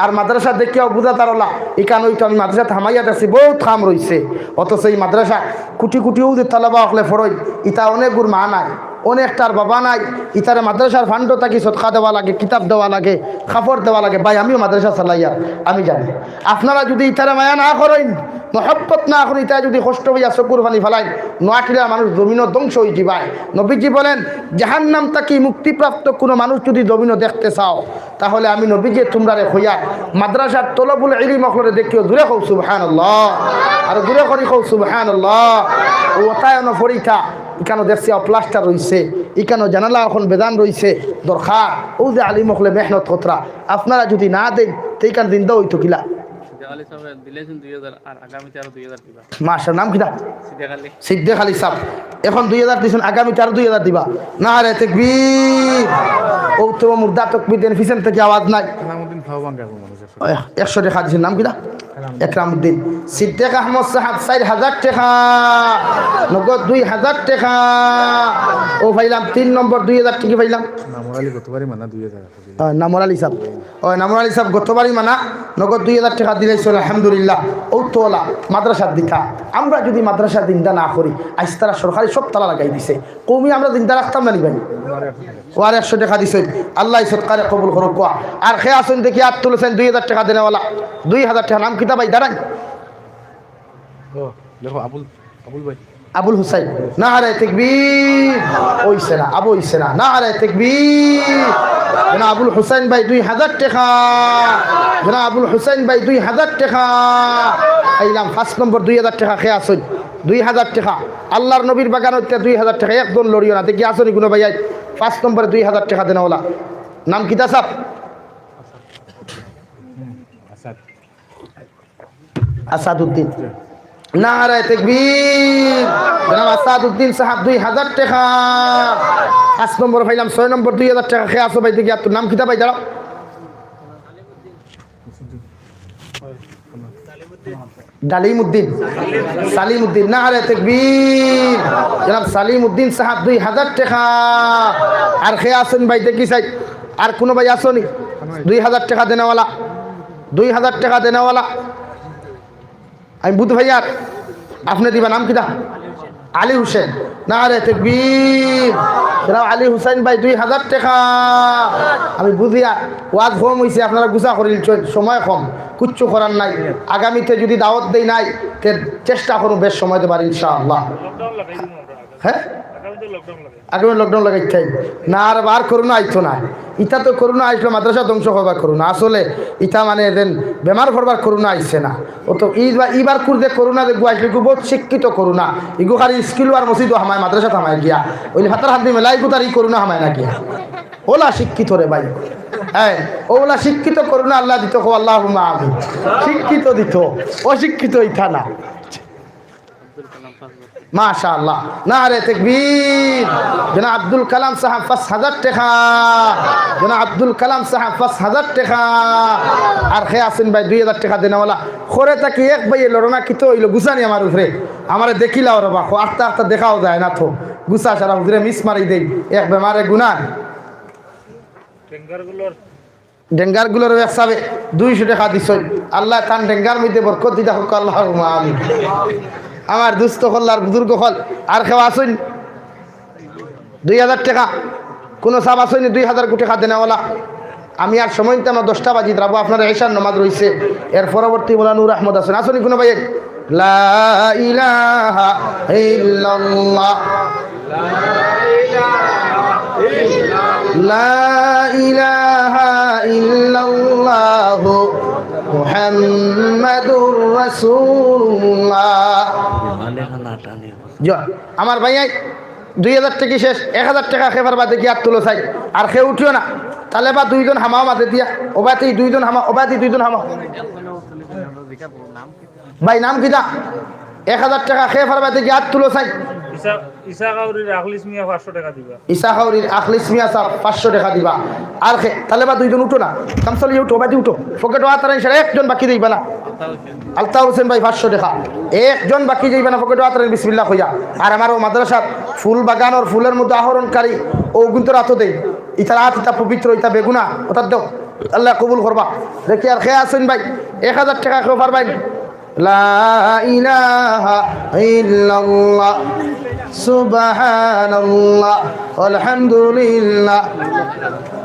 আর মাদ্রাসা দেখিয়াও বুঝা তারলা, ইখান অইতো আমি মাদ্রাসাত হামাইয়া দেখছি, বউত কাম রইছে। অথচ ই মাদ্রাসা কুটি কুটি অউ যে তালাবা অকলে ফড়ইন, ইতা অনেকগুর মা নাই, অনেকটার বাবা নাই, ইতারে মাদ্রাসার ফান্ড থাকি সদকা দেওয়া লাগে, কিতাব দেওয়া লাগে, কাপড় দেওয়া লাগে। ভাই, আমিও মাদ্রাসা চালাইয়ার, আমি জানি। আপনারা যুদি ইতারে মায়া না করইন, মহব্বত না করইন, ইতায় যুদি কষ্ট পাইয়া চকুর পানি ফালাইন, নোয়াটিলার মানুষ জমিনো ধ্বংস অইযিবায়। নবীজি বলেন, জাহান্নাম থাকি মুক্তিপ্রাপ্ত কুনু মানুষ যুদি জমিনো দেখতে চাও, তাহলে আমি নবীজিয়ে তুমরারে কইয়ার, মাদ্রাসার তলবুল ইলিম অকলরে দেখিও, জুরে কও সুবহানাল্লাহ, আর জুরে করি কও সুবহানাল্লাহ। অউ অতায়ন ফড়িতা, ইখানো দেখছি অউ প্লাস্টার রইছে, ইখানো জানালা অখন বেজান রইছে, দরকার অউ যে আলিম অকলে মেহনত করতরা, আপনারা যুদি না দেইন, তে ইখান জিন্দা অইতো কিলা? সিদ্দিক আলী সাবে দিলাইছইন দুই হাজার, আর আগামীতে আরো দুই হাজার দিবা। মাশাআল্লাহ, নাম কিতা? সিদ্দিক আলী। সিদ্দিক আলী সাব। অখন দুই হাজার দিছইন, আগামীতে আরো দুই হাজার দিবা। নারে তাকবীর। অউ তো মুর্দা তাকবীর দেইন, পিছন থাকি আওয়াজ নাই। একরামউদ্দিন ফাওয়াঙ্গা এখন মানুষ একশো। ওই একশো টেকা দিছইন, নাম কিতা? একরামউদ্দিন। সিদ্দিক আহমদ সাব চাইর হাজার টেকা, নগদ দুই হাজার টেকা। অউ পাইলাম তিন নম্বর দুই হাজার টেকা পাইলাম। নামর আলী গতবারই মানা দুই হাজার। আহ, নামর আলী সাব। ওই নামর আলী সাব গতবারই মানা নগদ দুই হাজার টেকা দিলাইছইন, আলহামদুলিল্লাহ। অউ তো অলা মাদ্রাসাত দিতা। আমরা যুদি মাদ্রাসা জিন্দা না করি, আইজ তারা সরকারি সব তালা লাগাই দিছে। কওমি আমরা জিন্দা রাখতাম না নি ভাই? অউ আর একশো টেকা দিছইন। আল্লায় সদকারে কবুল করউক্কা। আর কে আছইন দেখি আত তুলছইন দুই হাজার টেকা দেনেওয়ালা। দুই হাজার টেকা, নাম কিতা ভাই? দাঁড়াইন। ও, দেখো আবুল, আবুল ভাই। আবুল হুসাইন, নারে তাকবীর। অইছে না, আবু অইছে না, নারে তাকবীর। জনাব আবুল হুসাইন ভাই দুই হাজার টেকা, জনাব আবুল হুসাইন ভাই দুই হাজার টেকা। আইলাম পাঁচ নম্বর দুই হাজার টেকা, কে আছইন? দুই হাজার টেকা। আল্লার নবীর বাগান অইতে দুই হাজার টেকা, একজন লড়িও না। দেখি আছইন নি কুনু ভাই? পাঁচ নম্বরে দুই হাজার টেকা দেনেওয়ালা। নাম কিতা সাব? আসাদউদ্দিন। নারায়ে তাকবীর। জনাব আসাদউদ্দিন সাব দুই হাজার টেকা। পাঁচ নম্বর পাইলাম, ছয় নম্বর দুই হাজার টেকা। কে আছো ভাই? দেখি আত তুলো। নাম কিতা ভাই? দাঁড়াও। ডালিম উদ্দিন, সালিম উদ্দিন। নারায়ে তাকবীর। জনাব সালিম উদ্দিন সাব দুই হাজার টেকা। আর কে আছইন ভাই? দেখি চাই, আর কুনু ভাই আছো নি দুই হাজার টেকা দেনেওয়ালা? দুই হাজার টেকা দেনেওয়ালা। আমি বুধ ভাইয়ার, আপনে দিবা। নাম কিতা? আলী হুসেন। নারায়ে তাকবীর। জনাব আলী হুসেন ভাই দুই হাজার টেকা। আমি বুঝিয়ার, ওয়াজ কম অইছে, আপনারা গুছা করিলছইন, সময় কম, কিচ্ছু করার নাই। আগামীতে যুদি দাওয়াত দেই নাই, তে চেষ্টা করমু বেশ সময় দেবার ইনশাআল্লাহ। হ্যাঁ? আগামী lockdown লাগাইতাম। না, আর বার করোনা আইতো না। ইতা তো করোনা আইছলো মাদ্রাসা ধ্বংস করবার করোনা। আসলে ইতা মানে যেন বেমার পড়বার করোনা আইছে না। অউ তো ইবার, ইবার কুর যে করোনা যেগু আইছলো, ইগু বউত শিক্ষিত করোনা। ইগু খালি স্কুল আর মসজিদো হামায়, মাদ্রাসাত হামায় গিয়া। অইলে ফাতার হান্দি মেলা ইগু তার ই করোনা হামায় না গিয়া। অলা শিক্ষিত রে ভাই। হ্যাঁ, অলা শিক্ষিত করোনা আল্লায় দিতো, কও আল্লাহুম্মা আমিন। শিক্ষিত দিতো, অশিক্ষিত ইতা না। মাশাআল্লাহ। নারায়ে তাকবীর। জনাব আব্দুল কালাম সাব পাঁচ হাজার টেকা। জনাব আব্দুল কালাম সাব পাঁচ হাজার টেকা। আর কে আছইন ভাই দুই হাজার টেকা দেনেওয়ালা? করে থাকি এক ভাইয়ে লড়ো না, কিতা অইলো? গুছা নি আমার উপরে। আমারে দেখিলাও রে বা, আখতা আখতা দেখাও যায় না তো। গুছা সারা হুজুরে মিস মারি দেই। এক বেমারে গুনা। ডেঙ্গার গুলোর এক সাবে দুইশো টেকা দিছইন। আল্লায় তান ডেঙ্গার মধ্যে বরকত দিতা হউক, আল্লাহুম্মা আমিন। আমার দুস্ত অকল আর বুজুর্গ অকল, আর কেউ আছইন? দুই হাজার টেকা। কুনু সাব আছইন নি দুই হাজার টেকা দেনেওয়ালা? আমি আর সময় নিতাম না, দশটা বাজিত রাখবো, আপনার এশার নামাজ রইছে। এর পরবর্তী মৌলানা নূর আহমদ আছইন, আছইন নি কুনু ভাই? লা ইলাহা ইল্লাল্লাহ। লা ইলাহা ইল্লাল্লাহু মুহাম্মাদুর রাসূলুল্লাহ। জি, আমার ভাই, এই দুই হাজার টেকা শেষ, এক হাজার টেকা কে পারবা দেখি আত তুলো চাই। আর কেউ উঠিও না। তালে বা দুইজন হামাও মাঝে দিয়া, ওবায়দি দুইজন হামাও, ওবায়দি দুইজন হামাও। ভাই, নাম কিতা? এক হাজার টেকা কে পারবা দেখি আত তুলো চাই। ইসা, ইসা কাউরির আখলিস মিয়া পাঁচশো টেকা দিবা। ইসা কাউরির আখলিস মিয়া সাব পাঁচশো টেকা দিবা। আর কে, তালে বা দুইজন উঠো না। কামসালি উঠো, ওবায়দি উঠো। পকেটো আত রাখইন, একজন বাকি যাইবা না। আলতা হোসেন ভাই পাঁচশো টেকা। একজন বাকি যাইবা না, পকেটো আত রাখইন, বিসমিল্লাহ কইয়া। আর আমার অউ মাদ্রাসার ফুল বাগানর ফুলর মধ্যে আহরণকারী, অউ কিন্তু রাতো দেই। ইতার আত, ইতা পবিত্র, ইতা বেগুনা, ওটার দেও। আল্লায় কবুল করবা। দেখি আর কে আছইন ভাই? এক হাজার টেকা কেউ পারবাইন? লা ইলাহা ইল্লাল্লাহ, সুবহানাল্লাহ, আলহামদুলিল্লাহ।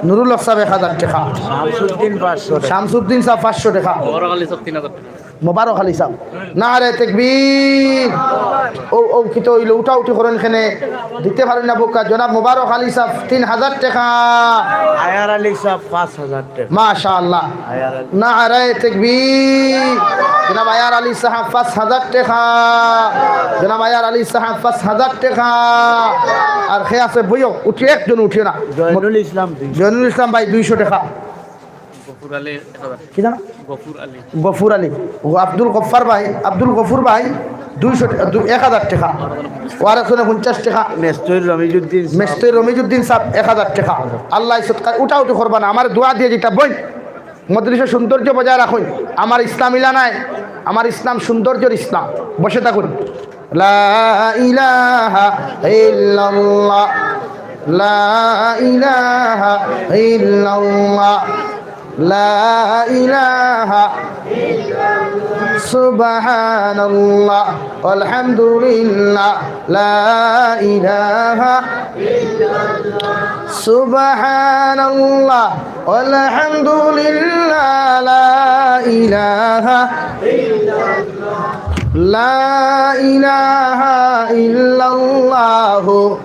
নুরুল হক সাব এক হাজার টেকা। শামসুদ্দিন পাঁচশো টেকা। শামসুদ্দিন সাব পাঁচশো টেকা। মোবারক আলী সাব তিন হাজার টেকা। মোবারক আলী সাব। নারায়ে তাকবীর। অউ, অউ, কিতা অইলো? উঠাউঠি করইন কেনে? দিতে পারইন না বোকা। জনাব মোবারক আলী সাব তিন হাজার টেকা। আয়ার আলী সাব পাঁচ হাজার টেকা। মাশাআল্লাহ। আয়ার আলী। নারায়ে তাকবীর। জনাব আয়ার আলী সাব পাঁচ হাজার টেকা। জনাব আয়ার আলী সাব পাঁচ হাজার টেকা। আর কে আছে বইও? উঠি, একজন উঠিও না। জয়নুল ইসলাম দুইশো। জয়নুল ইসলাম ভাই দুইশো টেকা। গফুর আলী এক হাজার। কি জানো? গফুর আলী। গফুর আলী। ও আব্দুল গফফার ভাই, আব্দুল গফুর ভাই দুইশো টেকা, দু-, এক হাজার টেকা। ওয়ারেসনে পঞ্চাশ টেকা। মেস্তই রমিজুদ্দিন সাব। মেস্তই রমিজুদ্দিন সাব এক হাজার টেকা। আল্লায় সদকা উঠাউঠি করবা না, আমার দোয়া দিয়া যেটা বইন। মজলিসর সৌন্দর্য বজায় রাখইন। আমার ইসলাম ইলা নাই, আমার ইসলাম সৌন্দর্যর ইসলাম। বসে থাকুন। লা ইলাহা ইল্লাল্লাহ, লা ইলাহা ইল্লাল্লাহ, লা ইলাহা, সুবহানাল্লাহ, আলহামদুলিল্লাহ, লা ইলাহা, সুবহানাল্লাহ, আলহামদুলিল্লাহ, লা ইলাহা, লা ইলাহা ইল্লাল্লাহ।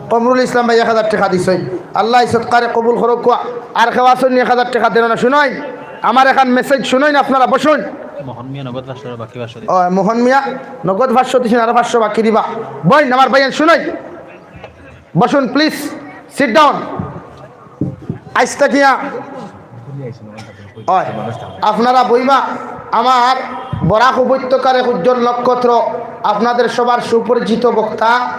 কমরুল ইসলাম ভাই এক হাজার টেকা দিছইন। আল্লায় সদকারে কবুল করউক্কা। আর কেউ আছইন নি এক হাজার টেকা দেইন না? শুনইন, আমার এখান message শুনইন, আপনারা বসুন। মোহন মিয়া নগদ পাঁচশো, বাকি পাঁচশো দিবা। ও, মোহন মিয়া নগদ পাঁচশো দিছইন, আরো পাঁচশো বাকি দিবা। বইন, আমার ভাইয়ান শুনইন, বসুন please, sit down। আইজ থাকিয়া অয়, আপনারা বইবা। আমার বরাক উপত্যকার এক উজ্জ্বল নক্ষত্র, আপনাদের সবার সুপরিচিত বক্তা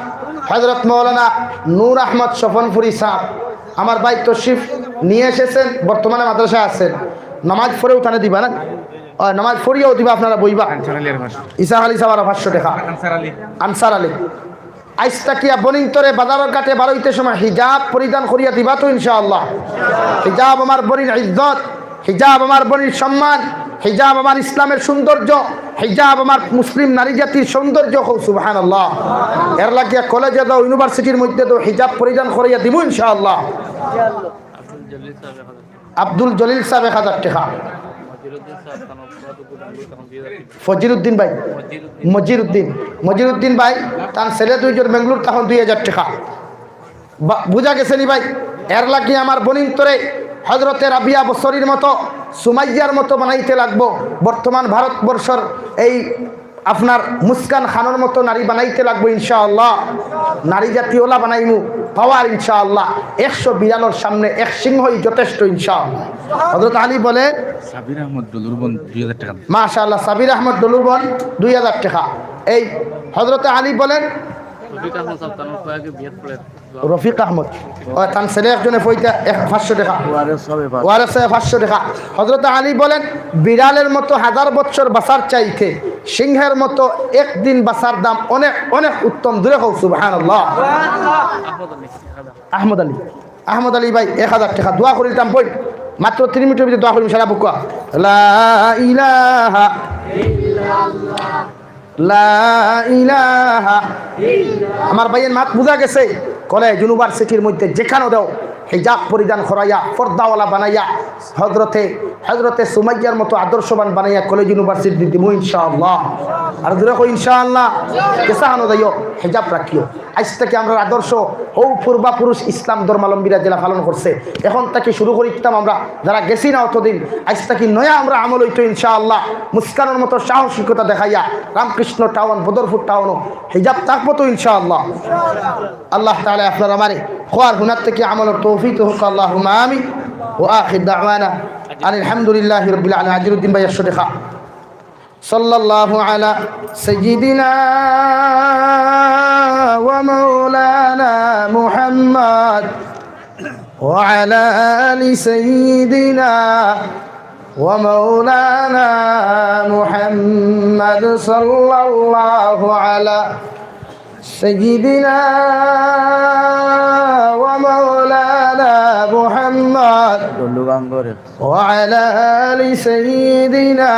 হযরত মাওলানা নূর আহমদ স্বপনপুরী সাব, আমার ভাই তশরিফ নিয়ে এসেছেন, বর্তমানে মাদ্রাসায় আছেন। নামাজ পড়েও তানে দিবা না? অয়, নামাজ পড়িয়াও দিবা, আপনারা বইবা। আনসার আলী আর পাঁচশো। ইসা আলী সাব আরো পাঁচশো টেকা। আনসার আলী। আনসার আলী। আইজ থাকিয়া বইনতরে বাজারর ঘাটে বারইতে সময় হিজাব পরিধান করিয়া দিবা তো ইনশাআল্লাহ? হিজাব আমার বইনর ইজ্জত, হিজাব আমার বইনর সম্মান, হিজাব আমার ইসলামের সৌন্দর্য, হিজাব আমার মুসলিম নারী জাতির সৌন্দর্য। কও সুবহানাল্লাহ। এর লাগিয়া কলেজে দেও, universityর মধ্যে দেও, হিজাব পরিধান করাইয়া দিমু ইনশাআল্লাহ। আব্দুল জলিল সাব এক হাজার টেকা। ফজিরুদ্দিন ভাই, মজিরুদ্দিন, মজিরুদ্দিন ভাই, তান ছেলে দুইজন বেঙ্গালুর, তখন দুই হাজার টেকা। বা-, বুঝা গেছে নি ভাই? এর লাগি আমার বইনতরে হযরতে রাবিয়া বসরির মতো, সুমাইয়ার মতো বানাইতে লাগবো। বর্তমান ভারতবর্ষর এই আপনার মুস্কান খানর মতো নারী বানাইতে লাগবো ইনশাআল্লাহ। নারী জাতি ওলা বানাইমু, power ইনশাআল্লাহ। একশো বিড়ালর সামনে এক সিংহই যথেষ্ট ইনশাআল্লাহ। হযরত আলী বলেন, সাবির আহমদ ডলুর বোন দুই হাজার টেকা। মাশাআল্লাহ, সাবির আহমদ ডলুর বোন দুই হাজার টেকা। এই হযরত আলী বলেন, রফিক আহমদ সাব তানোর কয়েকে বিয়েত পড়ে। রফিক আহমদ। ও, তান ছেলে একজনে পয়তা এক-, পাঁচশো টেকা। ওয়ারেস সাবে পাঁচশো। ওয়ারেস সাবে পাঁচশো টেকা। হযরত আলী বলেন, "বিড়ালের মতো হাজার বছর বাঁচার চাইতে সিংহের মতো একদিন বাঁচার দাম অনেক, অনেক উত্তম।" জোরে কও সুবহানাল্লাহ। আহমদ আলী। আহমদ আলী ভাই, এক হাজার টেকা। দোয়া করিতাম বই, মাত্র তিন মিনিটর ভিতরে দোয়া করিম সারা বুকা। লা ইলাহা, লা ইলাহা। আমার ভাইয়ের মাত বুঝা গেছে। কলেজ ইউনিভার্সিটির মধ্যে যেখানো দেও, হিজাব পরিধান করাইয়া, পর্দাওয়ালা বানাইয়া, হজরতে, হজরতে সুমাইয়ার মতো আদর্শবান বানাইয়া কলেজ ইউনিভার্সিটি দিমু ইনশাআল্লাহ। আর জোরে কই ইনশাআল্লাহ। যেখানো যাইও, হিজাব রাখিও। আইজ থাকি আমরার আদর্শ, হউ পূর্বাপুরুষ ইসলাম ধর্মাবলম্বীরা যেলা পালন করছে, এখন থাকি শুরু করিতাম আমরা, যারা গেছি না অতদিন। আইজ থাকি নয়া আমরার আমল অইতো ইনশাআল্লাহ। মুস্কানর মতো সাহসিকতা দেখাইয়া রামকৃষ্ণ টাউন, বদরপুর টাউনও হিজাব থাকবো তো ইনশাআল্লাহ। আল্লাহ তাআলা আপনার আমারে কওয়ার হুনার থাকি আমলর তৌফিক দেউক্কা, আল্লাহুম্মা আমিন। ওয়া আখির দাওয়ানা আনিল হামদুলিল্লাহি রাব্বিল আলামিন। আজিরুদ্দিন ভাই, একশো টেকা। صلى الله على سيدنا ومولانا محمد وعلى آل سيدنا ومولانا محمد، صلى الله على سيدنا ومولانا محمد وعلى آل سيدنا.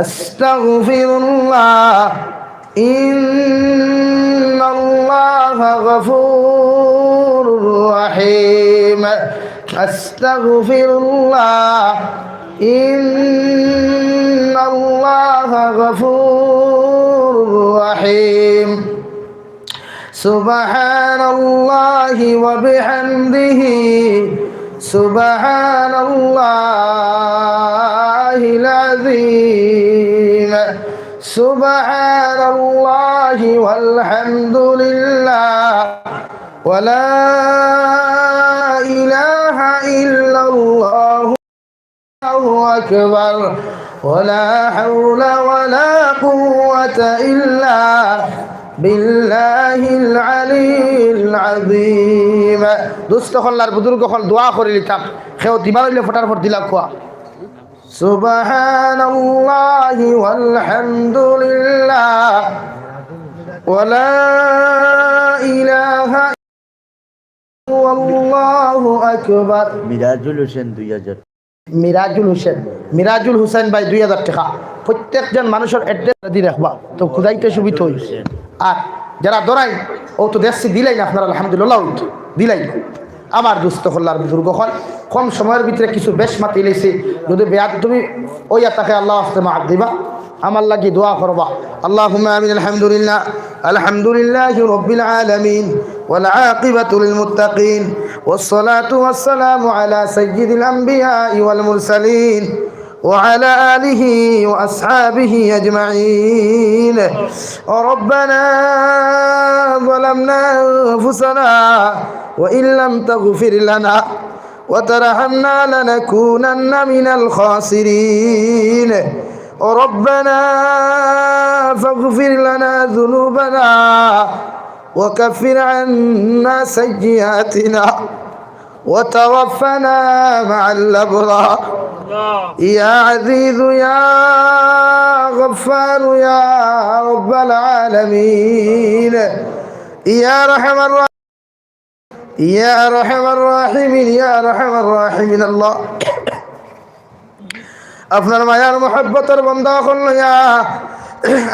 أستغفر الله، إن الله غفور رحيم. أستغفر الله، إن الله غفور رحيم. سبحان الله وبحمده، سبحان الله العظيم، سبحان الله والحمد لله، ولا إله إلا الله. الله أكبر، ولا حول ولا قوة إلا بالله العلي العظيم. দুস্ত অকল আর বুজুর্গ অকল, দোয়া করিলিতাম, কেউ দিবার অইলে ফটাফট দিলা কওয়া। سبحان الله والحمد لله ولا إله إلا الله أكبر. মিরাজুল হোসেন দুই হাজার। মিরাজুল হোসেন, মিরাজুল হোসেন ভাই দুই হাজার টেকা। প্রত্যেকজন মানুষর address দি রাখবা, তো খুদাইতে সুবিধা অইবো। আর যারা ধরাই, অউ তো দেখছি দিলাইন আপনারা, আলহামদুলিল্লাহ, অউ তো দিলাইন। আমার দুস্ত অকল আর বুজুর্গ অকল, কম সময়র ভিতরে কিছু বেশ মাতি লইছি, যদি বেয়াদবি অইয়া থাকে আল্লাহ আস্তে মাফ দিবা। আমার লাগি দোয়া করবা। اللهم آمين. الحمد لله، الحمد لله رب العالمين، والعاقبة للمتقين، والصلاة والسلام على سيد الأنبياء والمرسلين، وعلى آله وأصحابه أجمعين. ربنا ظلمنا أنفسنا وإن لم تغفر لنا وترحمنا لنكونن من الخاسرين. ربنا فاغفر لنا ذنوبنا وكفر عنا سيئاتنا وتوفنا مع الأبرار. يا عزيز يا غفار يا رب العالمين. يا أرحم الراحمين، يا أرحم الراحمين، يا أرحم الراحمين. আল্লাহ, আপনার মায়ার মহব্বতর বন্দা অকল লইয়া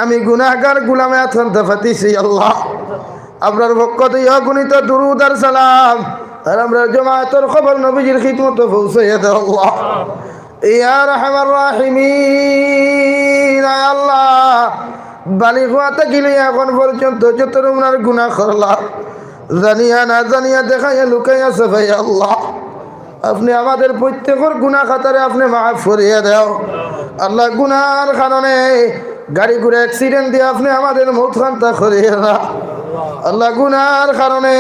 আমি গুনাহগার গোলামে আতখান্তা পাতিছি আল্লাহ। আপনার পক্ষ থাকি অগণিত দুরুদ আর সালাম আর আমরার জমাতর খবর নবীজির খিদমতো পৌঁছাইয়া দেও আল্লাহ। ইয়া আরহামার রাহিমিন, আয় আল্লাহ, বালিগ অওয়া থাকি লইয়া এখন পর্যন্ত যত রকমর গুনাহ করলাম, জানিয়া না জানিয়া, দেখাইয়া লুকাইয়া ছাপাইয়া আল্লাহ, আপনে আমাদের প্রত্যেকর গুনাহ খাতারে আপনে মাফ করিয়া দেও। আল্লাহ, গুনাহর কারণে গাড়ি ঘোড়া accident দিয়া আপনে আমাদের মউত খান্তা করিও না। আল্লাহ, গুনাহর কারণে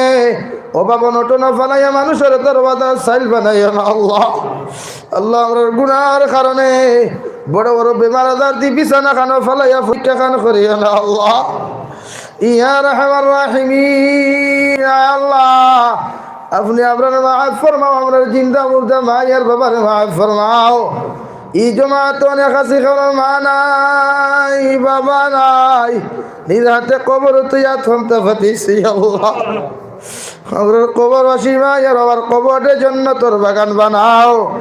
অভাব অনটন ফালাইয়া মানুষর দরওয়াজা চাইল বানাইও না আল্লাহ। আল্লাহ, আমরার গুনাহর কারণে বড় বড় বেমার আজার দি বিছানা খানো ফালাইয়া ফুট্টা খান করিও না আল্লাহ। ইয়া আরহামার রাহিমিন, আয় আল্লাহ, আপনে আমরারে মাফ ফরমাও, আমরার জিন্দা মুর্দা মা আর বাবারে মাফ ফরমাও। ই জমাত অনেক আছি, কারো মা নাই, বাবা নাই, নিজ হাতে কবর তুইয়া থমতা ফাতিছি, আল্লাহ। আমরার কবরবাসী মা আর বাবার কবররে জন্নতর বাগান বানাও।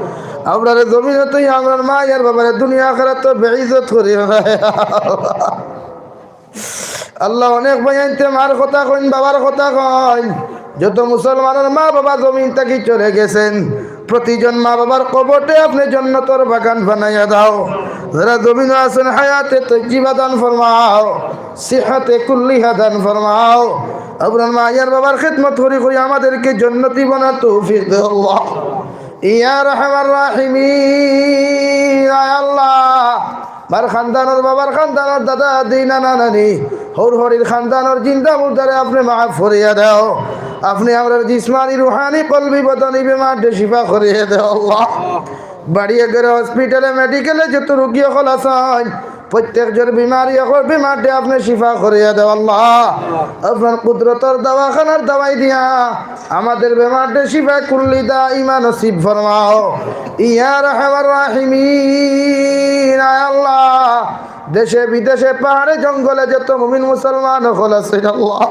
আমরারে জমিনো তুইয়া আমরার মা আর বাবারে দুনিয়া আখেরাতো বেইজ্জত করিও না। আল্লাহ, অনেক ভাইয়াইন্তে মার কথা কইন, বাবার কথা কইন। যত মুসলমানর মা বাবা জমিন থাকি চলে গেছেন, প্রতিজন মা বাবার কবররে আপনে জন্নতর বাগান বানাইয়া দাও। যারা জমিনো আছেন, হায়াতে তৈয়্যিবা দান ফরমাও, সিহাতে কুল্লিহা দান ফরমাও। আপনার মা আর বাবার খেদমত করি করি আমাদেরকে জন্নতি বানার তৌফিক দেও আল্লাহ। ইয়া আরহামার রাহিমিন, আয় আল্লাহ, মার খানদানর, বাবার খানদানর, দাদা দাদি, নানা নানি, হউর হরির খানদানর জিন্দা মুর্দারে আপনে মাফ করিয়া দেও। আপনে আমরার জিসমানি, রুহানি, কলবি, বদনি বেমাররে শিফা করিয়া দেও আল্লাহ। বাড়িয়ে ঘরে, হসপিটালে, মেডিকেলে যত রুগী অকল আছইন, প্রত্যেকজনর বেমারি অকল, বেমাররে আপনে শিফা করিয়া দেও আল্লাহ। আপনার কুদরতর দাওয়াখানার দাওয়াই দিয়া আমাদের বেমাররে শিফা কুল্লি দাইমা নসিব ফরমাও। ইয়া আরহামার রাহিমিন, আয় আল্লাহ, দেশে বিদেশে পাহাড়ে জঙ্গলে যত মুমিন মুসলমান অকল আছইন আল্লাহ,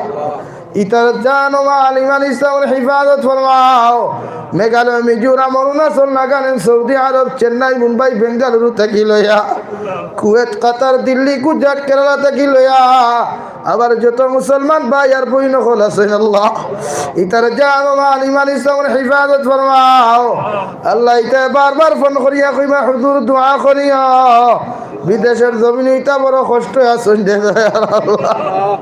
ইতার জান ও মাল ইমান ইসলামর হেফাজত ফরমাও। মেঘালয়, মিজোরাম, অরুণাচল, নাগাল্যান্ড, সৌদি আরব, চেন্নাই, মুম্বাই, বেঙ্গালুরু থাকি লইয়া, কুয়েত, কাতার, দিল্লি, গুজরাট, কেরালা থাকি লইয়া, আবার যত মুসলমান ভাই আর বইন অকল আছইন আল্লাহ, ইতার জান ও মাল ইমান ইসলামর হেফাজত ফরমাও। আল্লাহ, ইতায় বারবার ফোন করিয়া কইবা, "হুজুর, দোয়া করিও।" বিদেশর জমিনো ইতা বড় কষ্ট আছইন দে, আল্লাহ।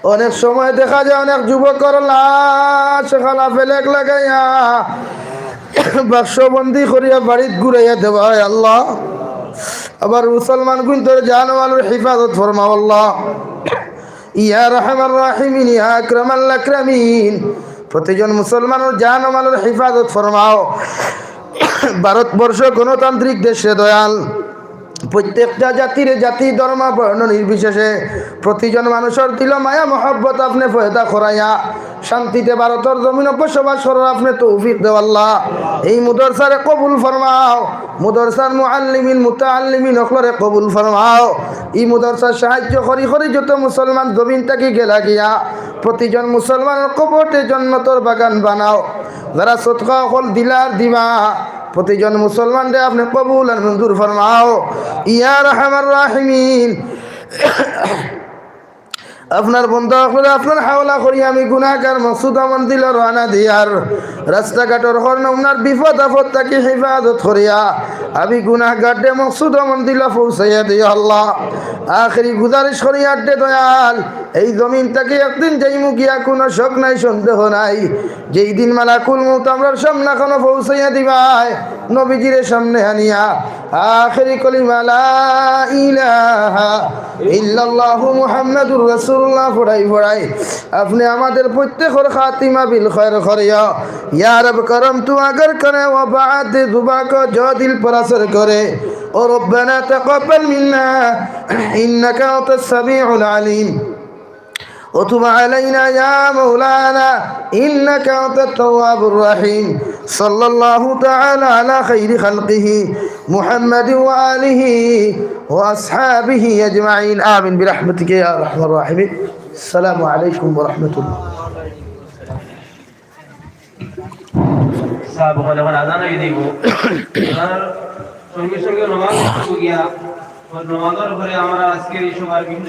অনেক সময় দেখা যায় অনেক যুবকর লাশ খালা ফেলেক লাগাইয়া বাক্সবন্দি করিয়া বাড়িত ঘুরাইয়া দেওয়া হয় আল্লাহ। আবার মুসলমান গুইন্তর জান মালর হেফাজত ফরমাও আল্লাহ। ইয়া আরহামার রাহিমিন, ইয়া আকরামাল আকরামিন, প্রতিজন মুসলমানর জান মালর হেফাজত ফরমাও। ভারতবর্ষ গণতান্ত্রিক দেশে দয়াল, প্রত্যেকটা জাতিরে জাতি, ধর্ম, বর্ণ নির্বিশেষে প্রতিজন মানুষর দিলো মায়া মহব্বত আপনে পয়দা করাইয়া শান্তিতে ভারতর জমিনো বসবাস করার আপনে তৌফিক দেও আল্লাহ। এই মুদরসারে কবুল ফরমাও, মুদরসার মুআল্লিমিন, মুতাআল্লিমিন অকলরে কবুল ফরমাও। এই মুদরসার সাহায্য করি করি যত মুসলমান জমিন থাকি গেলা গিয়া, প্রতিজন মুসলমানর কবররে জন্নতর বাগান বানাও। যারা সদকা অকল দিলা আর দিবা, প্রতিজন মুসলমানরে আপনে কবুল আর মঞ্জুর ফরমাও। ইয়া আরহামার রাহিমিন, আপনার বন্দা অকলরে আপনার হাওলা করি আমি গুনাহগার মকসুদ আমন্দিল রওয়ানা দিয়ার, রাস্তাঘাটর হর নমুনার বিপদ আপদ থাকি হেফাজত করিয়া আমি গুনাহগাররে মকসুদ আমন্দিল পৌঁছাইয়া দিও আল্লাহ। আখেরি গুজারিশ করি আড্ডে দয়াল, এই জমিন থাকি একদিন যাইমু গিয়া, কুনু শক নাই, সন্দেহ নাই। যেই দিন মালাকুল মউত আমরার সামনে খানো পৌঁছাইয়া দিবায়, নবীজিরে সামনে আনিয়া আখেরি কলিমা লা ইলাহা ইল্লাল্লাহু মুহাম্মাদুর রাসূলুল্লাহ পড়াই পড়াই আপনে আমাদের প্রত্যেকর খাতিমা বিল খয়র করিও। ইয়া রব করম তু আগর করে ও বাদ দুবা কো জো দিল পর আসর করে। ও রব্বানা তাকাব্বাল মিন্না ইন্নাকা আনতাস সামিউল আলিম। وتب علينا يا مولانا إنك أنت التواب الرحيم. صلى الله تعالى على خير خلقه محمد وآله وأصحابه أجمعين. آمين برحمتك يا أرحم الراحمين. السلام عليكم ورحمة الله. সাহেব, ওখানে এখন আজান হয়ে দিব। আজানের সঙ্গে সঙ্গে নামাজ পড়বো গিয়া। ওই নামাজের পরে আমরা আজকের এই সভার বিভিন্ন